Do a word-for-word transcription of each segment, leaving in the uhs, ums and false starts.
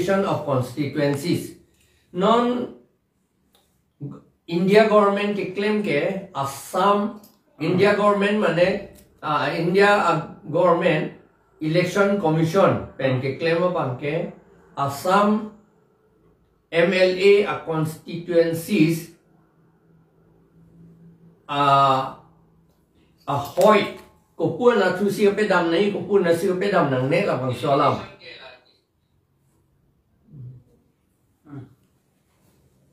Administration of Constituencies. Non India government keklem ke Assam, India government mane, ah, India, ah, government Election Commission pen keklem abang ke Assam M L A a constituencies a, ahoi, kopu anatthu si pedam nangji, kopu anatthu si pedam nangne labangso alam.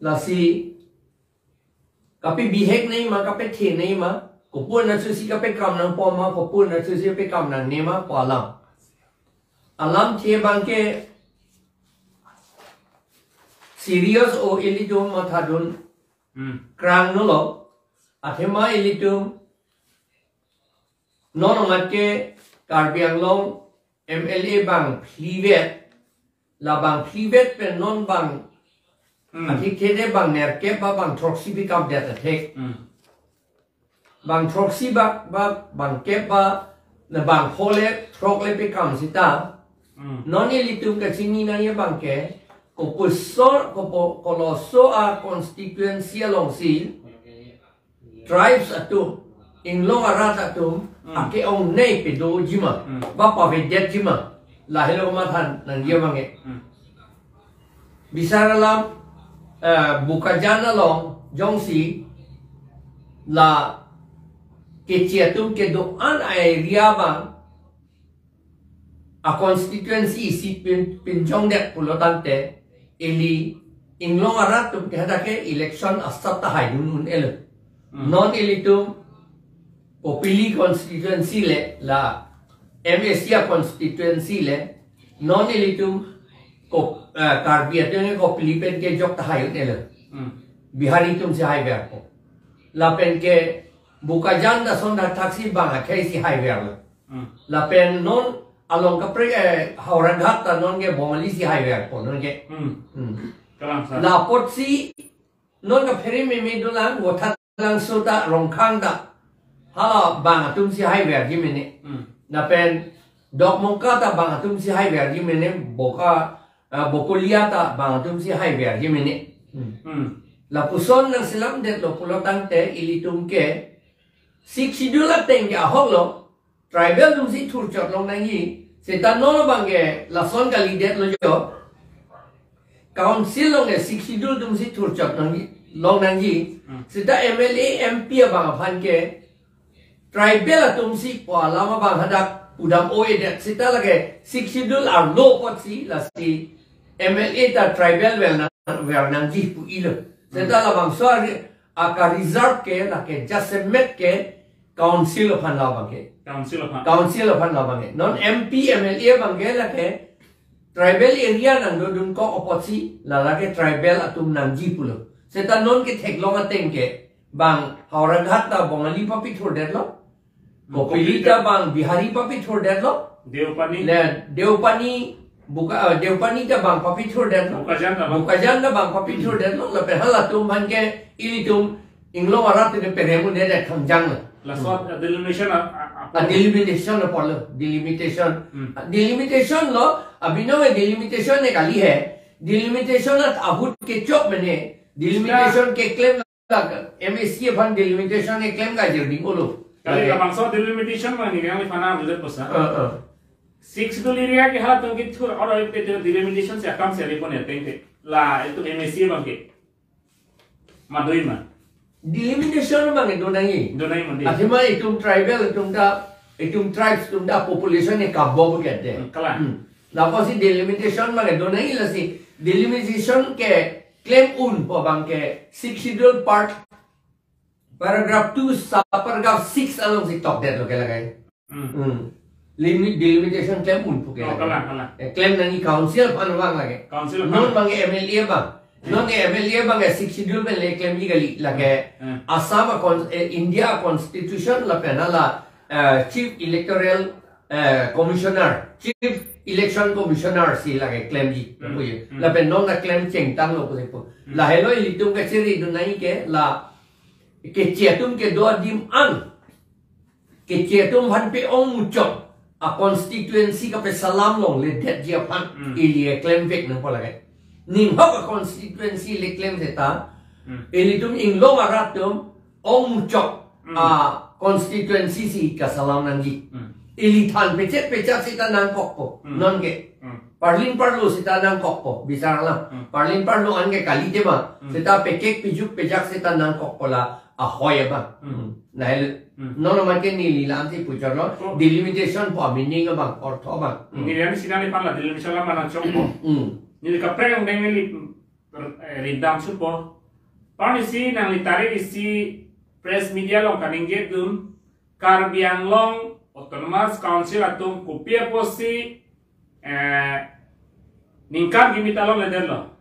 Lasi kapebihek nangji ma, kapethe nangji ma, kopu anatthu si kapekam nangpo ma, kopu anatthu si pekam nangne ma pu alam. Alamthe abang ke serious o, ilitum mathadun Hmm. krang nolo. Athema ilitum non amat ke Karbi Anglong M L A bang phlivet, la bang phlivet pen non bang Hmm. athik thede bang nerkep ba bang throksi pekam det athek. Hmm. Bang throksi ba, ba bang kep ba, na bang pho le throk le pekam sita. Hmm. Non ilitum kachini nangji abang ke, kopuson, kopo, koloso a constituency alongsi tribes atum, inglong arat atum, Hmm. ake-ongnei pedoji ma, Hmm. ba pavedetji ma, lahelo matha nangji abang ke. Hmm. Bisar alam, eh, Bokajan along jongsi la Keche atum kedo-an a area abang a constituency isi pin, pinjongdet pulo tangte, ili inglong arat atum ke hadak ke election asap ta haidun un-elo. Hmm. Non ilitum Kopili constituency le, la M A C a constituency le, non ilitum ko, eh, Karbi atum ke Kopili pen kejok ta hai un-elo. Hmm. Bihari atum si haiverpo. Lapen ke Bokajan ta ason dak thaksi bang akhei si haiverlo. Hmm. Lapen non along kaprek, eh, Howraghat ta non ke Bongali si haiverpo non ke. Hmm. Hmm. Kalang sir. La apotsi non kaphere meme dolang, Vothatlangso ta, Rongkhang ta hala bang atum si haiverji mene. Hmm. Lapen Dokmoka ta bang atum si haiverji mene, Boka, eh, Bokolia ta bang atum si haiverji mene. Hmm. Hmm. Lapuson nangselamdetlo pulo tangte ilitum ke Sixth Schedule ateng ke ahoklo, tribal atum si thurchot long nangji. Seta non abang ke lason kalidetlo jo. Council along ke Sixth Schedule atum si thurchot long, long nangji. Hmm. Seta M L A, M P abang aphan ke tribal atum si pu alam abang hadak pudam o-edet. Seta lake Sixth Schedule arlo apotsi lasi M L A ta tribal ver nang, ver nangji pu-ilo. Seta Hmm. labangso ari aka reserve ke, lake jasemet ke council aphan lo abang ke. Council aphan. Council aphan lo abang ke. Non M P, M L A abang ke lake tribal area nangdodun kok apotsi, la lake tribal atum nangji pulo. Seta non ketheklong ateng ke bang Howraghat ta Bongali papithurdetlo. Kopili ta bang Bihari papithurdetlo. Deopani. Le, Deopani, Boka, eh, Deopani ta bang papithurdetlo. Bokajan ta bang. Bokajan ta bang papithurdetlo. Lapen halatum aphan ke ilitum inglong arat atum ke perem un-edet thangjang lo. Laso, eh, delimitation a, a, a, A delimitation apotlo, delimitation. Hmm. A delimitation lo, abinong ke delimitation ne kali he. Delimitation at ahut kechok mene. Delimitation keklem la M A C aphan delimitation keklem kajir ding olo. Kali Lake. Labangso delimitation mane yang di fana bujet posa. Eh, eh. Sixth Schedule area ke halatum kethur or ke delimitation si akam si ari pon ya tengte. La itum M A C abang ke. Madoi ma. Delimitation abang ke do nangji. Do nangji mandi. Athema itum tribal atum ta, itum tribes atum ta population ke kabo ke de. Hmm, kalang. Hmm. Lapusi delimitation abang ke do nangji, lasi delimitation keklem unpo abang ke Sixth Schedule part paragraph two subparagraph six alongsi tokdetlo ke lake. Hmm. Hmm. Limit delimitation klem unpo ke Oh, lake. Kalang, kalang. Eh, klem nangji council aphan abang lake. Council aphan. Non abang M L A abang. Non ke M L A abang ke Sixth Schedule pen le klemji kali lake. Hmm. Assam a con-, eh, India constitution lapen hala, eh, Chief Electoral, eh, Commissioner, Chief Election Commissioner si lake klemji. Hmm. Puye. Hmm. Lapen non ta klem chengtanglo pusi pu. Hmm. Lahelo ilitum kachiri dunai ke la Keche atum kedo adim an. Keche atum aphan pe-ong muchot. a constituency kapesalam longledetji aphan, hmm, ili keklemvek nangpo lake. Ninghok a constituency le klem seta, hmm, ilitum inglong arat atum ongmuchok, hmm, a constituency si kasalam nangji. Hmm. Ili than pechet pechat seta nangkokpo, hmm, nonke. Hmm. Parlin parlo seta nangkokpo, bisar alam. Hmm. Parlin parlo anke kalite ma, hmm, seta pekek pijuk pejak seta nangkokpo la ahoi abang. Hmm. Hmm. Nahel, hmm, non amat ke neli lamsi puchotlo, oh, delimitation pu a meaning abang, ortho abang. Hmm. Neli ani sinali panla delimitation alam nangchokpo. Hmm. Neli kaprek angdeng neli, eh, ridam supo. Pamisi nangli tarik isi press media along kaningjedun, Karbi Anglong Autonomous Council atum kopi apotsi, eh, ningkan kimi talonledetlo.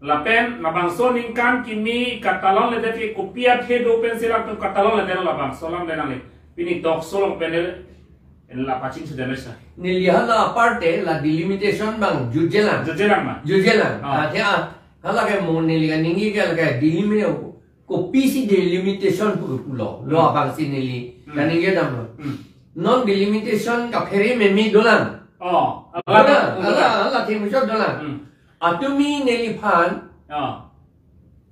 Lapen labangso ningkan kimi katalonledet ke kopi athe do pensi latum katalonledetlo, labangso alam de nangli. Pini talk show along pen la pachingthudetlo sa. Neli hala aparte la delimitation abang jutjelang. Jutjelang ma? Jutjelang. Ah. Athe a, hala ke mo neli kaningje ke la ke delimit, kopisi delimitation pu pulo. Lo, hmm, abangsi neli, hmm, kaningjedamlo. Hmm. Non delimitation kaphere meme dolang. Oh, dolang, alang, alang, alang, alang, themchot dolang. Hmm. Atumi neliphan, oh,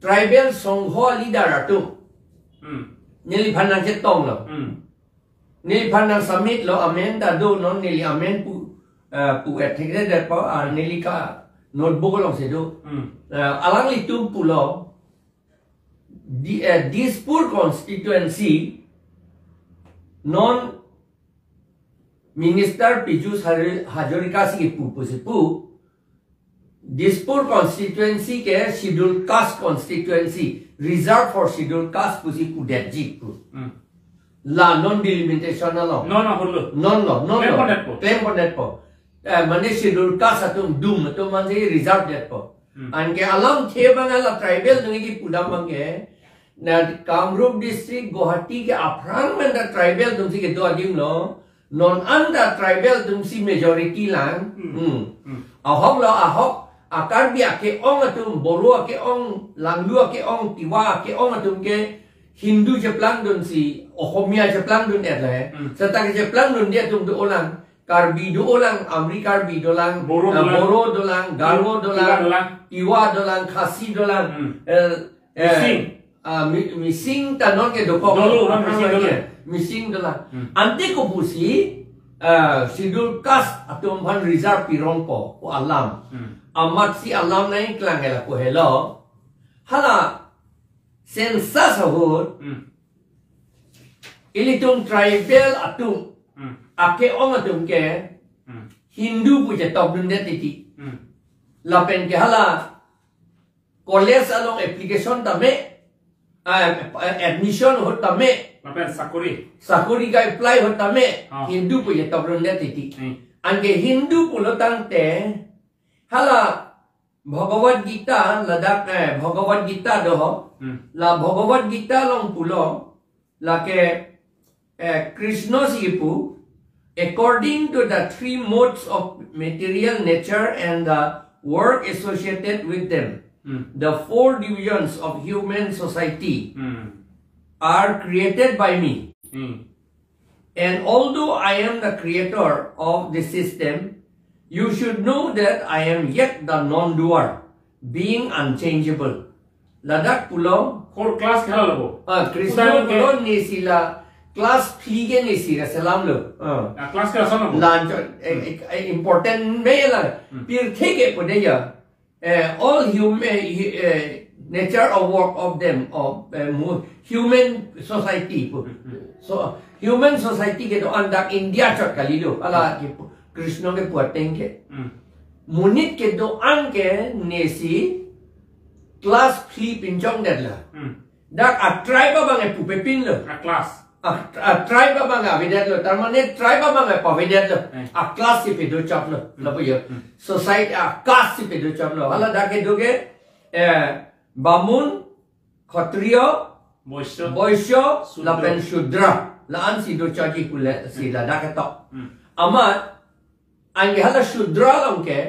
tribal songho leader atum, hmm, neliphan nangchetonglo. Hmm. Neliphan nang submit lo, amen ta do, non neli amen pu, eh, pu ethic de po, ah, neli ka notebook alongsi do. Hmm. Eh, alanglitum pulo, di, eh, Dispur constituency, non Minister Piyush Hari-, Hazarika si pu pusi pu, Dispur constituency ke Scheduled Caste constituency, reserved for Scheduled Caste pusi pudetji pu. Hmm. La non delimitation along. Non, non, holo. Non lo, non lo. Klemponetpo. Klemponetpo. Eh, mane Scheduled Caste atum dum atum mansi reserved detpo. Hmm. Anke alamthe abang la tribal atum kipudam abangke, na Kamrup district, Guwahati ke aphrang manda tribal atumsi kedo adim lo. Non anta tribal atumsi majority lang. Hmm. Hmm. Hmm. Ahok lo ahok, a Karbi ake-ong atum, Boro ake-ong, Langlu ake-ong, Tiwa ake-ong atum ke Hindu cheplangdunsi Ohomia cheplangdun-et le. Hmm. Seta kecheplangdunde atum dolang. Karbi dolang, Amri Karbi dolang, Boro, ah, dolang. Boro dolang, Garo, Ti-, dolang, Tiwa dolang. Tiwa dolang, Khasi dolang. Hmm. Eh, eh, Mising. Ah, mi-, Mising ta non ke dokok. Dolo, ha, Mising, ah, dolang. Mising dolang. Hmm. Ante kopusi, ah, Scheduled Caste atum aphan reserve pirongpo, pu alam. Hmm. Amatsi alam nangklang hela pu helo. Hala census ahut, hmm, ilitum tribal atum, hmm, ake-ong atum ke, hmm, Hindu pu chetokdunde titi. Hmm. Lapen ke hala college along application tame, ah, admission ahut tame, lapen sakori, sakori ke-apply ahut tame, ah, Hindu pu chetokdunde titi. Hmm. Anke Hindu pulo tangte, hala Bhagavad Gita, ladak, eh, Bhagavad Gita do ho. Hmm. La Bhagavad Gita along pulo, lake, eh, Krishna si pu, "According to the three modes of material nature and the work associated with them, hmm, the four divisions of human society, hmm, are created by me." Hmm. And although I am the creator of the system, you should know that I am yet the non-doer, being unchangeable. Ladak pulo. Core class ke hala lo bo. Ah, Krishna pulo nesi la class three ke nesi ra selamlo. Ah. Ah, class ke lason lo bo. Lancho, eh, eh, eh, important me la. Hmm. Pirthe ke pu de ya. Eh, all human, eh, nature of work of them, of, eh, mu-, human society pu. Hmm, hmm. So, human society kedo-an dak India chot kalilo. Hala ke pu-, Krishna kepu ateng ke. Hmm. Monit kedo-an ke nesi class three pinchongdetlo. Hmm. Dak a tribe abang ke pupepinlo. A class. A, a tribe abang ke avedetlo. Tar mane tribe abang ke pavedetlo. Eh. A class si pedochotlo. Hmm. Lapu yo. Hmm. Society a caste si pedochotlo. Hala dak kedo ke, eh, Bamun, Khatriya, Vaishya. Vaishya, Shudra. Lapen Shudra. La-an si dochotji pule si, hmm, ladak ketok. Hmm. Amat, anke hala Shudra along ke,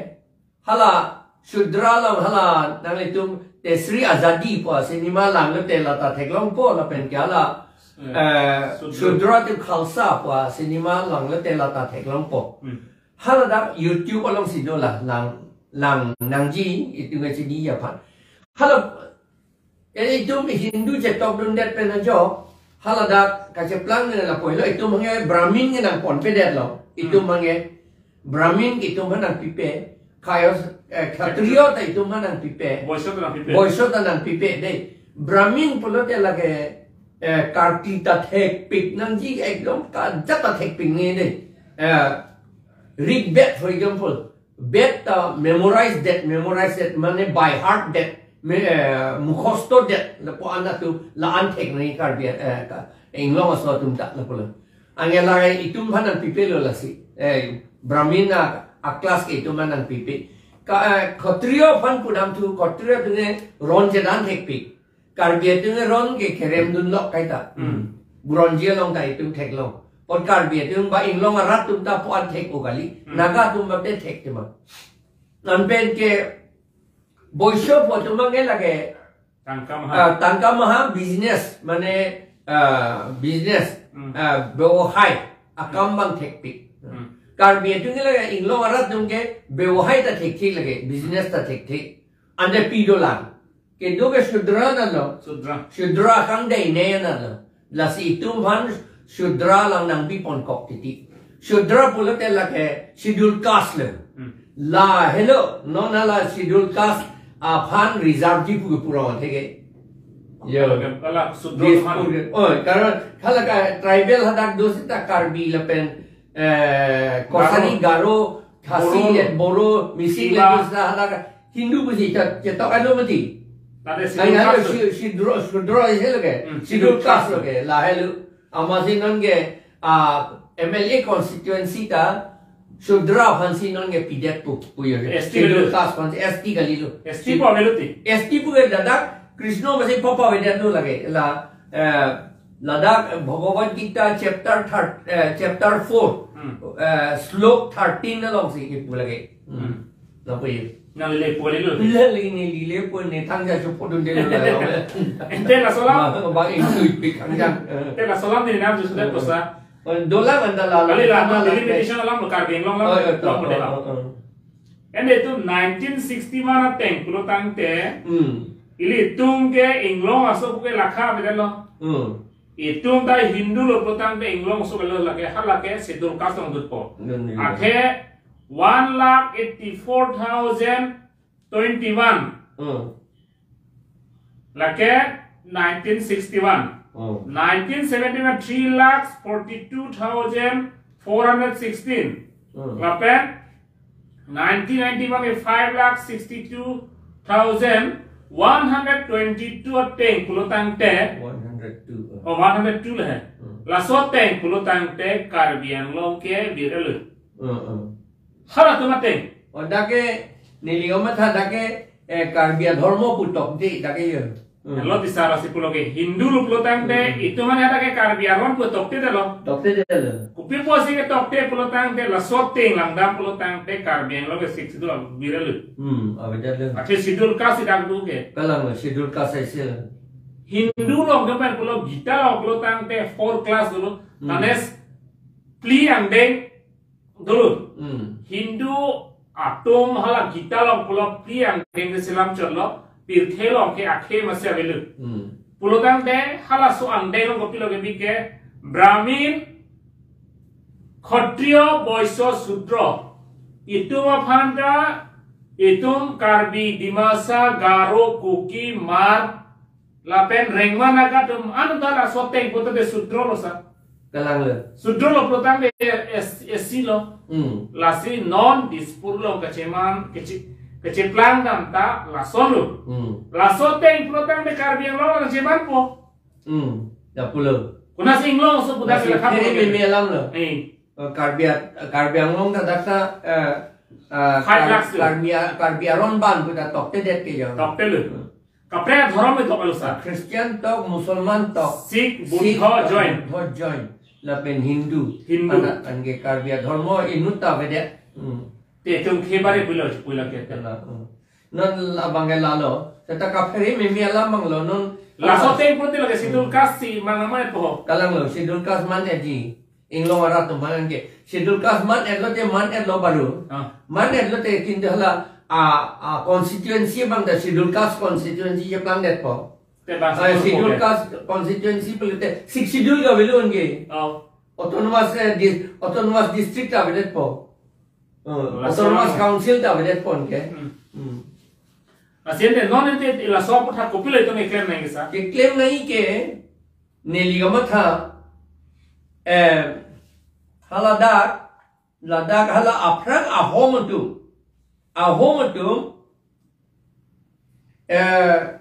hala Shudra along hala nanglitum te Sri Azadi pu cinema langlote la ta theklongpo lapen ke hala, Eh, Sudra. Sudra atum Khalsa pu acinema langlote lata theklongpo. Hmm. Haladak YouTube alongsi do la lang, lang nangji itum kachini aphan. Hala, eh, itum Hindu chetokdundet pen ajo. Haladak kacheplang ne lapulo itum hange Brahmin ke nangponpedetlo. Itum Hmm. hange Brahmin ke itum aphan nangpipe, Khayo, eh, Khatriyo ta itum aphan nangpipe. Boiso ta nangpipe. Boiso ta nangpipe dei. Brahmin pulote lake, eh, karkli ta thekpik nangji ekdom kajat ta thekpik nangji dei. Eh, Rig Ved, for example, Ved ta memorize det, memorize det, mane by heart det, me, eh, mukhosto det, lapu an atum, la-an thek nangji Karbi, eh, ka, Inglong aso atum ta, lapulo. Anke la itum aphan nangpipelo lasi. Eh, Brahmin a, a class ke itum aphan nangpipe. Ka, eh, Khatriyo aphan pudamthu, Khatriyo atum ke ron chedan thekpik. Karbi atum ke ron ke kerem dunlok kaita. Hmm. Buronji along ta itum theklong. Pon Karbi atum ba Inglong arat atum ta pu-an thek-o kali. Hmm. Naga atum ba te thek tema. Anpen ke boiso pu atum ke lake Tangka maha. Ah, tangka maha business, mane, ah, business, Hmm. ah, bebohai, akam abang thekpik. Hmm. Karbi atum ke lake Inglong arat atum ke bebohai ta thekthek lake, business ta thekthek. Ante pi dolang. Kedo ke Sudra nalo. Sudra. Sudra akam dei ne nalo. Lasi itum aphan Sudra lang nangpiponkok titi. Sudra pulote lake Schedule Caste lo. Hmm. Lahelo, non hala Schedule Caste aphan reserve ji pu pura theke. Yo. Hala Sudra Dispur aphan. Oh, karena hala ka tribal hadak do sita Karbi lapen, eh, Kosari, Garo, Khasi, Boro, le Boro, Mising, le Tiwa. Do sita hadak Hindu pusi chet-, chetok alo mati. Tade Ai Schedule halo Caste. Shi-, Shudra, Shudra isi lo ke. Hmm, Schedule Schedule Caste Caste lo ke. Lahelo. Amatsi non ke, ah, M L A constituency ta Sudra aphansi non ke pidet pu, pu yo. S T Schedule lo. Caste aphansi S T kalilo. S T pu avelo ti. S T pu ke ladak Krishna masi papa vedet lo lake. La, eh, ladak Bhagavad Gita chapter third, eh, chapter four, Hmm. eh, slok thirteen alongsi kipu lake. Hmm. Hmm. Nangpui. Nang le poli lo. Le le ni le poli ni thangja chopodunde lo la. Ante laso alam. Ba, ba ingtui pi thangja. Ante laso alam ni nam ju sudah posa. Oh, dolang anta la. Kali la, la, la, delimitation alam lo, Karbi Anglong alam. Oh, iya, lo, to, model to, alam. Oh, oh. Ante itum nineteen sixty-one ateng pulo tangte. Hmm. Ilitum ke Inglong aso pu ke lakha beda lo. Hmm. Itum ta Hindu lo pulo tangte Inglong aso ke lo lake, halake Schedule Caste along dutpo. Iya, iya. Athe one lakh eighty-four thousand twenty-one. Hmm. Lake nineteen sixty-one. Hmm. Nineteen seventy-one, three lakhs forty-two thousand four hundred sixteen. Hmm. Lapen nineteen ninety-one ke five lakh sixty-two thousand one hundred twenty-two ateng pulo tangte. One hundred two, uh. Oh, one hundred two le he. Hmm. Laso ateng pulo tangte Karbi Anglong ke virelo. Uh, uh. Halatum ateng. Oh, dak ke, neli omat ha dak ke, eh, Karbi adhormo pu tokte, dak ke yo. Hmm. Lo tisara si pulo ke Hindu lo pulo tangte, Hmm. itum mane dak ke Karbi aron pu tokte de lo. Tokte de lo. Kopi pusi ke tokte pulo tangte, laso ateng langdam pulo tangte, Karbi Anglong ke Sixth Schedule virelo. Hmm, avedet lo. Athe Schedule Caste si dak do ke. Kalang lo, Schedule Caste isi lo. Hindu along ke pen pulo Gita along pulo tangte four class dolo. Hmm. Tane phli angdeng dolo. Hmm. Hindu atum hala Gita along pulo phli angdeng ke selam chotlo, pirthe along ke akhei masi avelo. Hmm. Pulo tangte halaso angdeng along kopilo kebi ke Brahmin, Khatriyo, Boiso, Sudro. Itum aphan ta, itum Karbi, Dimasa, Garo, Kuki, Hmar, lapen Rengma, Naga atum anta laso ateng pulote Sudro lo sa. Kalang lo. Sudro lo pulo tangte S-, S C lo. Hmm. Lasi non Dispur along kacheman, kache-, kacheplang dam ta lason lo. Hmm. Laso ateng pulo tangte Karbi Anglong along kachemanpo. Hmm. Ya pulo. Konatsi Inglong aso pu dak Lasi khere meme alam lo. Eh. Eh, Karbi a-, Karbi Anglong ta dak ta, eh, eh, Five Kar-, lakhs lo. Karbi a-, Karbi aron abang pu ta toktedet ke yo. Tokte lo. Hmm. Kaprek adhorom me tok alo sa. Christian tok, Musalman tok. Sikh, Sikh Buddha tok, join. Buddha join. Lapen Hindu. Hindu. Anat anke Karbi adhormo inut ta avedet. Hmm. Te itum khebare pulo, pulo ke. Kela, hmm. Non labang ke lalo. Seta kaphere mimi alam abang lo non. Laso ateng pulote lake Scheduled Caste si mang nama po. Kalang lo, Scheduled Caste man-etji. Inglong arat atum man ke. Scheduled Caste man-et lote man-et lo baru. Ah. Man-et lote kintu hala a, a constituency abang ta Scheduled Caste constituency cheplangdetpo. Te bang Ah, Scheduled Scheduled po ke. Caste constituency pulote Sixth Schedule ke avelo anke. Oh. Autonomous, eh, dis-, autonomous district ta avedetpo. Oh, Laso autonomous lang. Council ta avedetpo anke. Hmm. Hmm. Lasi ante non ante laso aputhak kopilo itum keklem nangji sa? Keklem nangji ke neli kamatha, eh, haladak, ladak hala aphrang Ahom atum. Ahom atum, eh,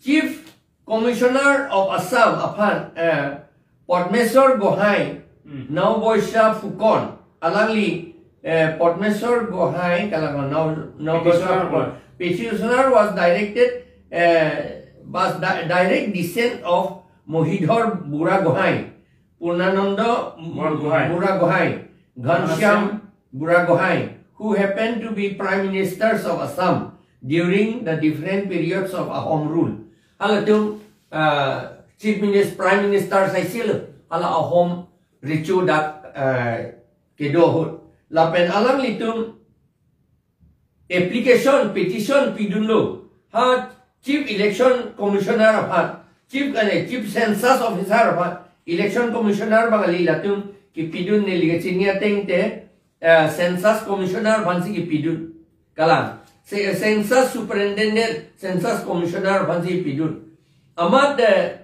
Chief Commissioner of Assam aphan, eh, Padmeswar Gohai, Hmm. Naoboisya Phukan, alangli, eh, Padmeswar Gohai, kalang Nao, Naoboisya Petitioner Phukan. Boy. Petitioner was directed, eh, was di-, direct descent of Mohidhor Bura Gohai, Purnananda Bura Gohai. Bura Gohai, Ghanshyam Ghanshyam Bura Gohai, who happened to be Prime Ministers of Assam during the different periods of Ahom rule. Halatum, uh, Chief Minister, Prime Minister saisilo, hala Ahom recho dak, uh, kedo ahut. Lapen alanglitum application, petition pidunlo. Ha Chief Election Commissioner aphan, Chief, ane, Chief Census Officer aphan, Election Commissioner abang kali, latum kipidun neli kachini ateng te, eh, Census Commissioner aphansi kipidun. Kalang. Se-, Census Superintendent, Census Commissioner aphansi pidun. Amat, eh,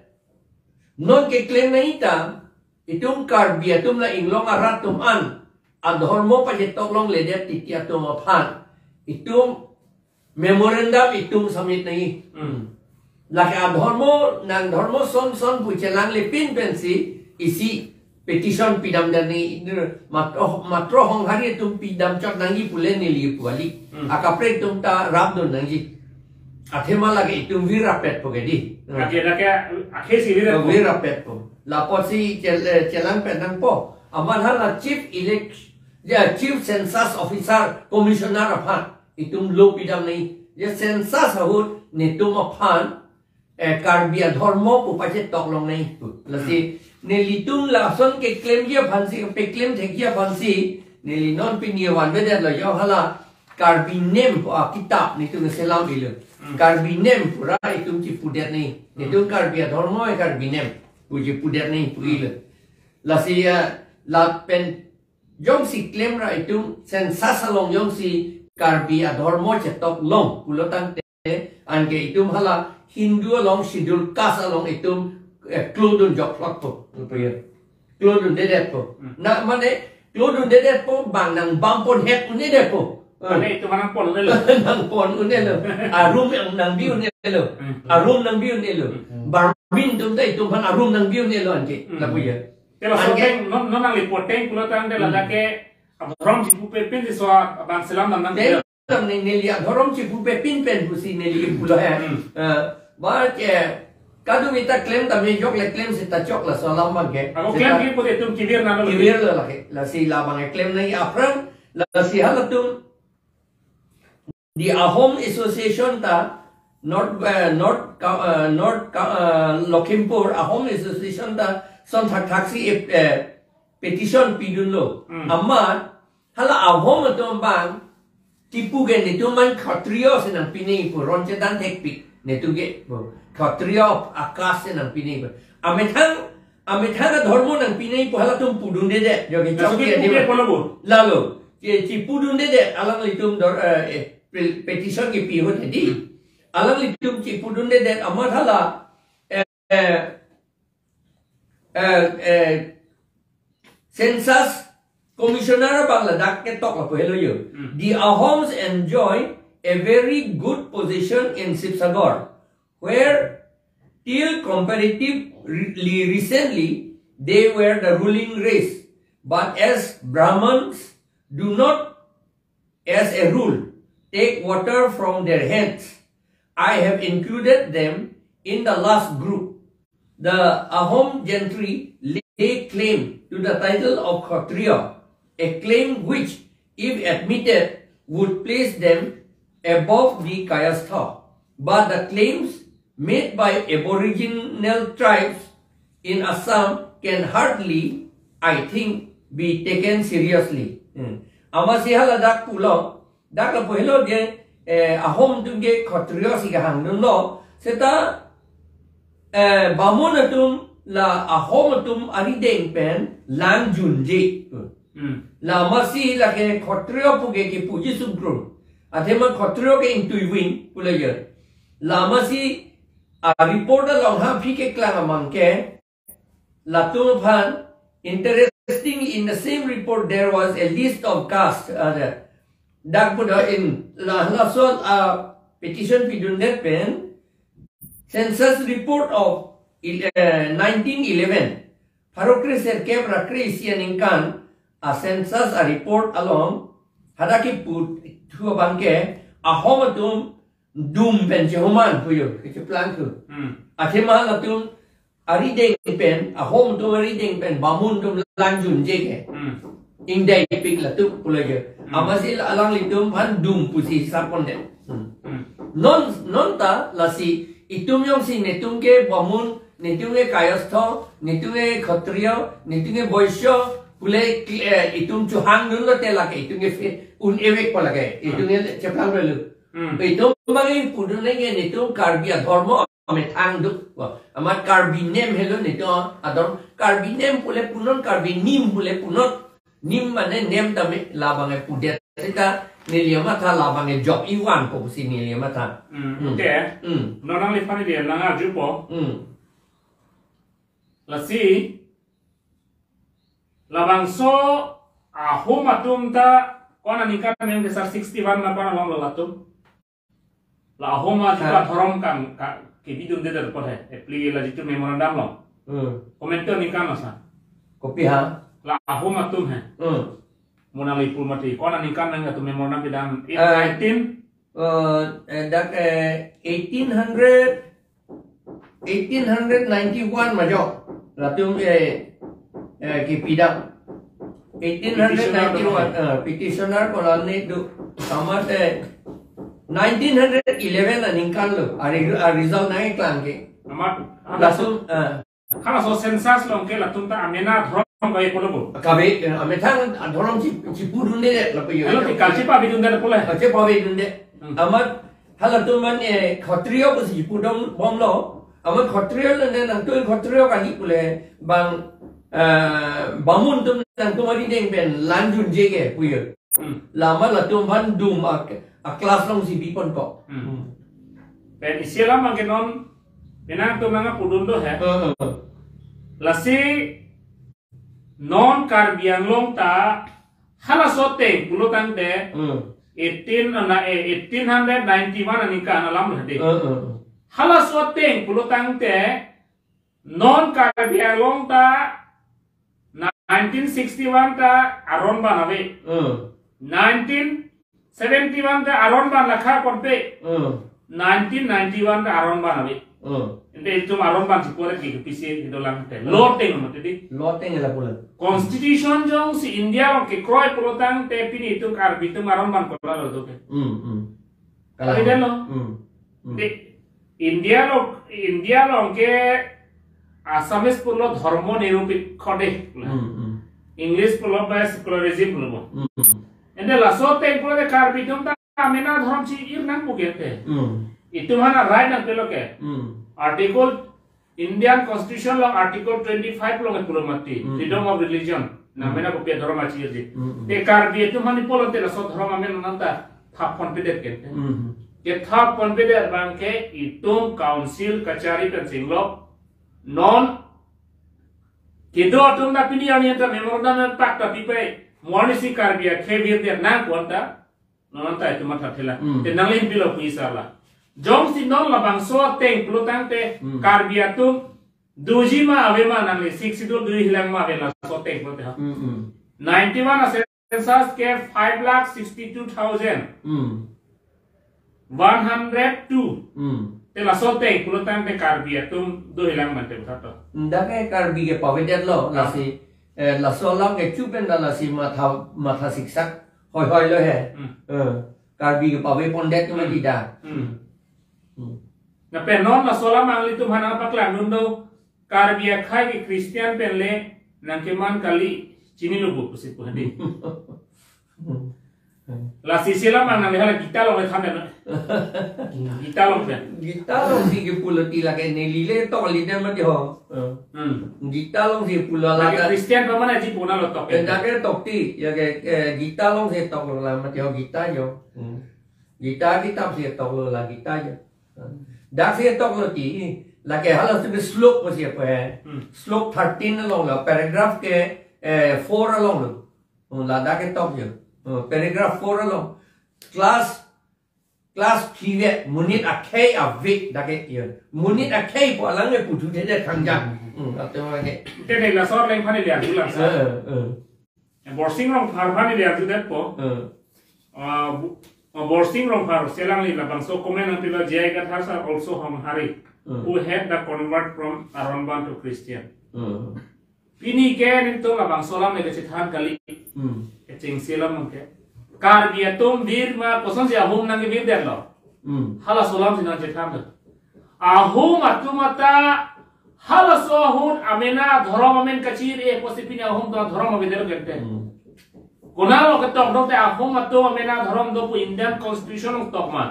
non keklem nangji ta, itum Karbi atum la inglong arat atum an adhormo pachetok longledet titi atum aphan itum memorandum itum submit nangji. Hmm. Lake adhormo nang dhormo son son pu chelanglepin pensi isi petition pidamdet nangji, matro, matro Honghari atum pidamchot nangji pule neli pu kali. Hmm. Akaprek atum ta rapdun nangji. Athema lake itum virapetpo ke dei. Hmm. Lake, lake, akhei si virappo. Virapetpo. Lapotsi chel-, eh, chelangpet nangpo. Amat hala Chief Elect-, ya, Chief Census Officer, Commissioner aphan itum lo pidam nangji. Ya, census ahut netum aphan, eh, Karbi adhormo pu pachetok long nangji pu. Lasi, Hmm. nelitum lason keklemji aphansi, peklem thekji aphansi, neli non pini vanvedetlo, yo hala Karbi Nem pu akitap netum selam ilo. Hmm. Karbi Nem pura itum chipudet nangji. Hmm. Netum Karbi adhormo e Karbi Nem pu chipudet nangji pu Hmm. ilo. Lasi, eh, lapen jongsi klem ra itum census along jongsi Karbi adhormo chetok long pulo tangte, anke itum hala Hindu along Scheduled Caste along itum, eh, klodun jok lok po, po ya. Klodundedetpo. Hmm. Na mane klodundedetpo, bang nang bam pon het un-edetpo. Eh. Mane itum nang pon un-elo. Nang pon un-elo. Arum yang nangbi un-elo. Hmm. Arum nangbi un-elo. Hmm. Barbin atum ta itum aphan arum nangbi un-elo anke. Hmm. Lapu ya. Te laso Anke ateng non, non nangli poteng pulo tangte Hmm. ladak ke adhorom chipupe pinsi laso abang selam nang nang Te neli, neli adhorom chipupe pin pen pusi neli pulo he. Hmm. Eh, ba ke kadung ita klem tame jok le klem seta chok laso alam abang ke. Ako Seta klem ke pute itum kevir nanglo. Kevirlo lake. Lasi labang ke klem nangji aphrang, lasi halatum the Ahom Association ta North, eh, North Ka-, eh, North Ka-, eh, Lakhimpur Ahom Association ta son thakthak si, eh, petition pidunlo. Hmm. Amat hala Ahom atum abang kipu ke netum man Khatriyo si nangpi nangji pu, ron chedan thekpik netum ke pu, Khatriyo a-caste si nangpi nangji pu. Amethang, amethang adhormo nangpi nangji pu halatum pudundedet. Jo ke Laso chok ke dia puke dia polo bo. Lalo, che, chipudundedet alanglitum dor, eh, eh, pe-, petition kepi ahut hedi. Hmm. Alanglitum chipudundedet amat hala, eh, eh, eh, eh, Census Commissioner abang ladak ketok lapu helo yo. Hmm. The Ahoms enjoy a very good position in Sibsagar, where till comparatively recently they were the ruling race. But as Brahmins do not, as a rule, take water from their hands, I have included them in the last group. The Ahom gentry lay claim to the title of Khatriya, a claim which, if admitted, would place them above the kayastha, but the claims made by Aboriginal tribes in Assam can hardly, I think, be taken seriously. Hmm. Amatsi hala dak pulo, dak lapu helo je, eh, Ahom atum ke Khatriyo si kehangdunlo, seta, eh, Bamun atum la Ahom atum arideng pen langjunje. Hmm. Hmm. La amatsi lake Khatriyo pu ke kipuji sungkrung. Athema Khatriyo ke ingtuivin pule je. La amatsi a report along ha aphi keklang amang ke, latum aphan, interestingly, in the same report there was a list of caste. Uh, dak pu do in la, laso a petition pidundet pen census report of il-, eh, nineteen eleven, pharo kre serkep ra kre isi aningkan a census a report along hadak kiputhu abang ke Ahom atum dum pen chehoman puyo, kecheplangthu. Hmm. Athema latum arideng pen, Ahom atum arideng pen Bamun atum langjunje ke. Hmm. Ingdai pik latum pule je. Hmm. Amatsi alanglitum aphan dum pusi sapon de. Hmm. Hmm. Non, non ta lasi itum jongsi netum ke Bamun, netum ke kayastha, netum ke Khatriyo, netum ke Boisyo pule ki, eh, itum chuhangdunlo te lake itum ke fi-, un-e vekpo lake, itum ke cheplanglo. Hmm. Itum abang pudun lake netum Karbi adhormo amethang do. Wah, amat Karbi nem helo netum adhormo. Karbi nem pule punon, Karbi nim pule punon. Nim mane nem tame labang ke pudet. Seta neli amatha labang ke jok ivan ko si neli amatha. Hmm, hmm. Okay. Hmm. Non nangliphan neli nang arjupo. Hmm. Lasi labangso Ahom atum ta ko-an aningkan nang kesar sixty-one na ko-an along lo latum. La Ahom atum Ha. adhorom kan ka kebidunde der por he. Epli la jitu memorandum lo. Hmm. Komento aningkan lo sa. Kopi ha? La Ahom atum he. Hmm. Mo nanglipu mati. Ko-an aningkan nang atum memorandum pidam. Eh. Eighteen. Eh, eh, dak, eh, eighteen hundred, eighteen hundred ninety-one majo. Latum, eh, eh, kipidam. Eighteen hundred ninety-one, Petitioner do. Eh, petitioner kolani do. Amat, eh, nineteen hundred eleven aningkan lo. Ari, ari result nangklang ke. Amat, amat Latum, eh, halaso census along ke latum ta amena adhorom kave pulo bo. Kave, eh, amethang adhorom chi, chipudunde lapu yo. Halo ti kalchi pavidunde pule. Kalchi pavidunde. Hmm. Amat halatum man, eh, Khatriyo pusi chipudun bomlo. Amat Khatriyo le ne nangtum Khatriyo kali pule bang, eh, Bamun atum nangtum arideng pen langjunje ke puyo. Hmm. Lama latum aphan dum a, a class alongsi bipon ko. Hmm. Hmm. Pen isi alam abang ke non, penang atum nangpudun do he. Hmm, hmm. Lasi non Karbi Anglong ta halaso ateng pulo tangte Hmm. eighteen na, eh, eighteen hundred ninety-one aningkan alam lo de. Hmm, hmm. Halaso ateng pulo tangte non Karbi Anglong ta nineteen sixty-one ta aron ban ave. Hmm. Nineteen seventy-one ta aron ban lakha konpe. Hmm. Nineteen ninety-one ta aron ban ave. Hmm. Ante itum aron ban si pore ke P C A kedo lang te. Hmm. Lo ateng mati di. Lo ateng la pulo. Constitution jongsi India along kekroi pulo tangte pini itum Karbi atum aron ban kola lo do ke. Hmm, hmm. Kalang. Tidak lo. Hmm. Hmm. Di India along, India along ke Assamese pulo dhormo nirupekho de. Hmm, hmm. English pulo ba secularism pulo bo. Hmm. Ante laso ateng pulo de Karbi atum ta amena adhorom chi-ir nangpo ke te. Hmm. Itum aphan a right nangpilo ke. Hmm. Article Indian Constitution along Article twenty-five along pulo mati, Hmm. freedom of religion. Nang Hmm. mena kopi adhorom chi-ir di. Hmm, hmm. Te Karbi atum aphan pulo te laso adhorom amena nang ta thap ponpedet ke. Hmm. Kethap ponpedet abang ke itum council kachari pen singlo non kedo atum ta pini arni ta memorandum pakta pipe, mo arnisi Karbi akhei virdet nangkok ta, non ta itum matha thela. Hmm. Te nangli pilo pu isar la. Jongsi non labangso ateng pulo tangte Hmm. Karbi atum doji ma ave ma nangli Sixth Schedule doji hilang ma ave laso ateng pulo te ha. Hmm, hmm. Ninety-one a census ke five lakh sixty-two thousand Hmm. one hundred two. Hmm. Te laso ateng pulo tangte Karbi atum do hilang mante puthot to. Dak ke Karbi ke pavedet lo, Ah. lasi, eh, laso alam ke chupen da lasi matha, matha siksak hoi hoi lo he. Hmm. Eh. Karbi kepave pondet ke mati dak. Hmm. Hmm. Lapen non laso alam nanglitum aphan nangpaklangdun do, Karbi akhei ke Christian pen le nangkeman kali, chinilo pu pusi pu hadi. Hmm. Lasi isi alam nangli hala Gita along le than dam. Gita along pen. Gita alongsi kepu lo ti lake neli le toklo dam mati ho. Hmm. Gita alongsi pulo. Lake lake Christian pamana ji puna lo tok. Dak ke tok ti, ya ke, eh, Gita alongsi toklo la mati ho Gita jo. Hmm. Gita kitap si toklo la Gita jo. Dak si toklo ti, lake hala si slok pusi apa, eh? Hmm. Slok thirteen along lo, paragraph ke, eh, four along lo. Hmm, ladak ketok jo. Hmm, paragraph four along. Class, class three ve, monit akhei ave dak ke, ya. Monit akhei pu alang ke puthu thede thangjak. Hmm, atau lake. Te ne laso arleng aphan neli arjulang sa. Eh, eh. Borsing Rongphar aphan neli arjudetpo. Hmm. Ah, bu-, ah, Borsing Rongphar, si alangli labangso comment nangpilo, J I Kathar sir also Honghari, Hmm. who had the convert from Aronban to Christian. Hmm. Pini ke nelitum labangso alam le kachethan kali. Hmm. Kechengsi alam ke. Karbi atum vir ma kosonsi ahum nangkevir detlo. Hmm. Halaso alam si nangchethan lo. Ahum atum ata halaso ahut amena dhorom amen kachiri apotsi pini ahum atum dhorom avedetlo kente. Hmm. Konatlo ketok do te ahum atum amena dhorom do pu Indian Constitution along tok ma?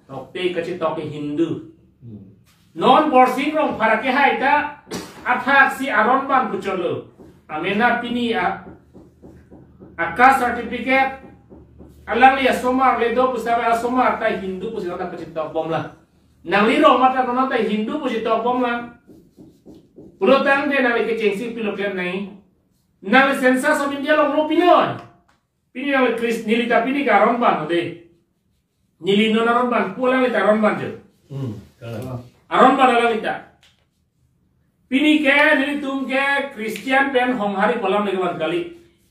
Tokte, kachetok ke Hindu. Hmm. Non Borsing Rongphar akehai ta athaksi Aronban pu chotlo. Amena pini a, a caste certificate alangli asomar le do pu save asomar ta Hindu pusi nonta kachetok bomlo. Nangli rong mata nonta Hindu pusi tok bomlo. Pulotangte nangli kechengsi pilo klem nai. Nangli Census of India along lo pini. Pini nangli Chris, neli ta pini ke Aronban ode. Neli non Aronban, pu alangli ta Aronban jo. Hmm, kalang. Aronban alangli ta. Pini ke nelitum ke Christian pen Honghari pu alam le kevan kali.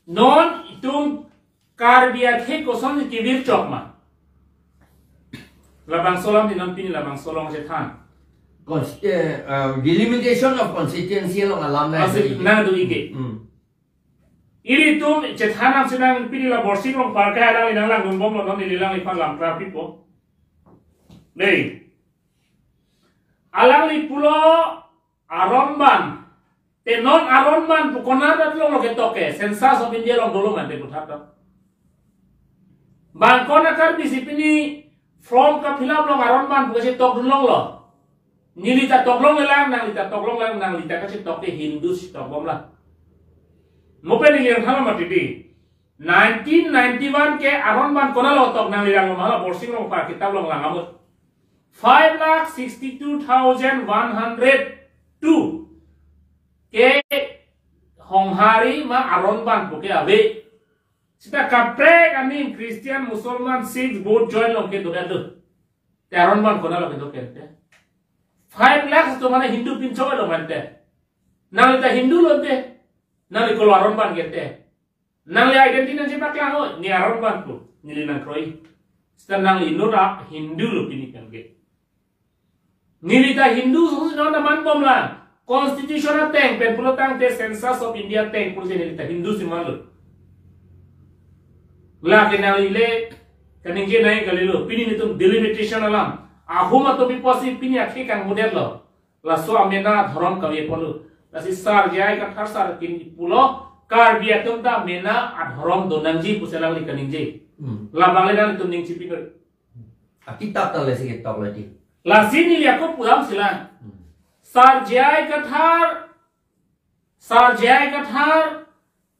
Non itum Karbi akhei koson kevir chok ma? Labangso alam di non pini labangso along chethan. Const-, eh, uh, delimitation of constituency along alam na Masih itu. Nang do ike. Hmm. Ilitum chethan nangsi nang pini la Borsing Rongphar ke alangli nanglangdun bomlo, non neli alangliphan lam tra pipo. Dei. Alangli pulo Aronban. Te non Aronban pu konat along lo ketok ke, Census of India along dolo mante puthat to. Bang konat Karbi si pini form ka fill up along Aronban pu kachetok dunlonglo. Neli ta toklonglelang, nangli ta toklonglelang, nangli ta kachetok ke Hindu si tok bomlo. Mo pen neli yang thala mati di. Nineteen ninety-one ke Aronban konatlo tok, nangli langlo ma hala Borsing Rongphar kitap along lang amut. Five lakh sixty-two thousand one hundred two ke Honghari ma Aronban pu ke ave. Seta kaprek aning Christian, Musalman, Sikh, Buddhist join along kedo kedo. Te Aronban konatlo kedo kente. Five lakhs atum mane Hindu pinchong lo mante. Nangli ta Hindu lo te. Nangli kolo Aronban kente. Nangli identity nangchepaklang ho, ne Aronban pu, neli nangkroi. Seta nangli inut a Hindu lo pini kan ke. Neli ta Hindu susu non ta man bomlo. Constitution ateng pen pulotangte Census of India ateng pulo si neli ta Hindu si manlo. Lake nangli le kaningje nai kalilo, pini nelitum delimitation alam. Ahum atum apotsi pini akhei kangmudetlo. Laso amena adhorom kave ponlo. Lasi Sar J I Kathar sar kin pulo, Karbi atum ta mena adhorom do nangji pusi alangli kaningje. Hmm. Labang le nangtum ning chipi kari. Akitap ta lesi ketok lagi. Lasi neli ako pulang silang. Hmm. Sar J I Kathar, Sar J I Kathar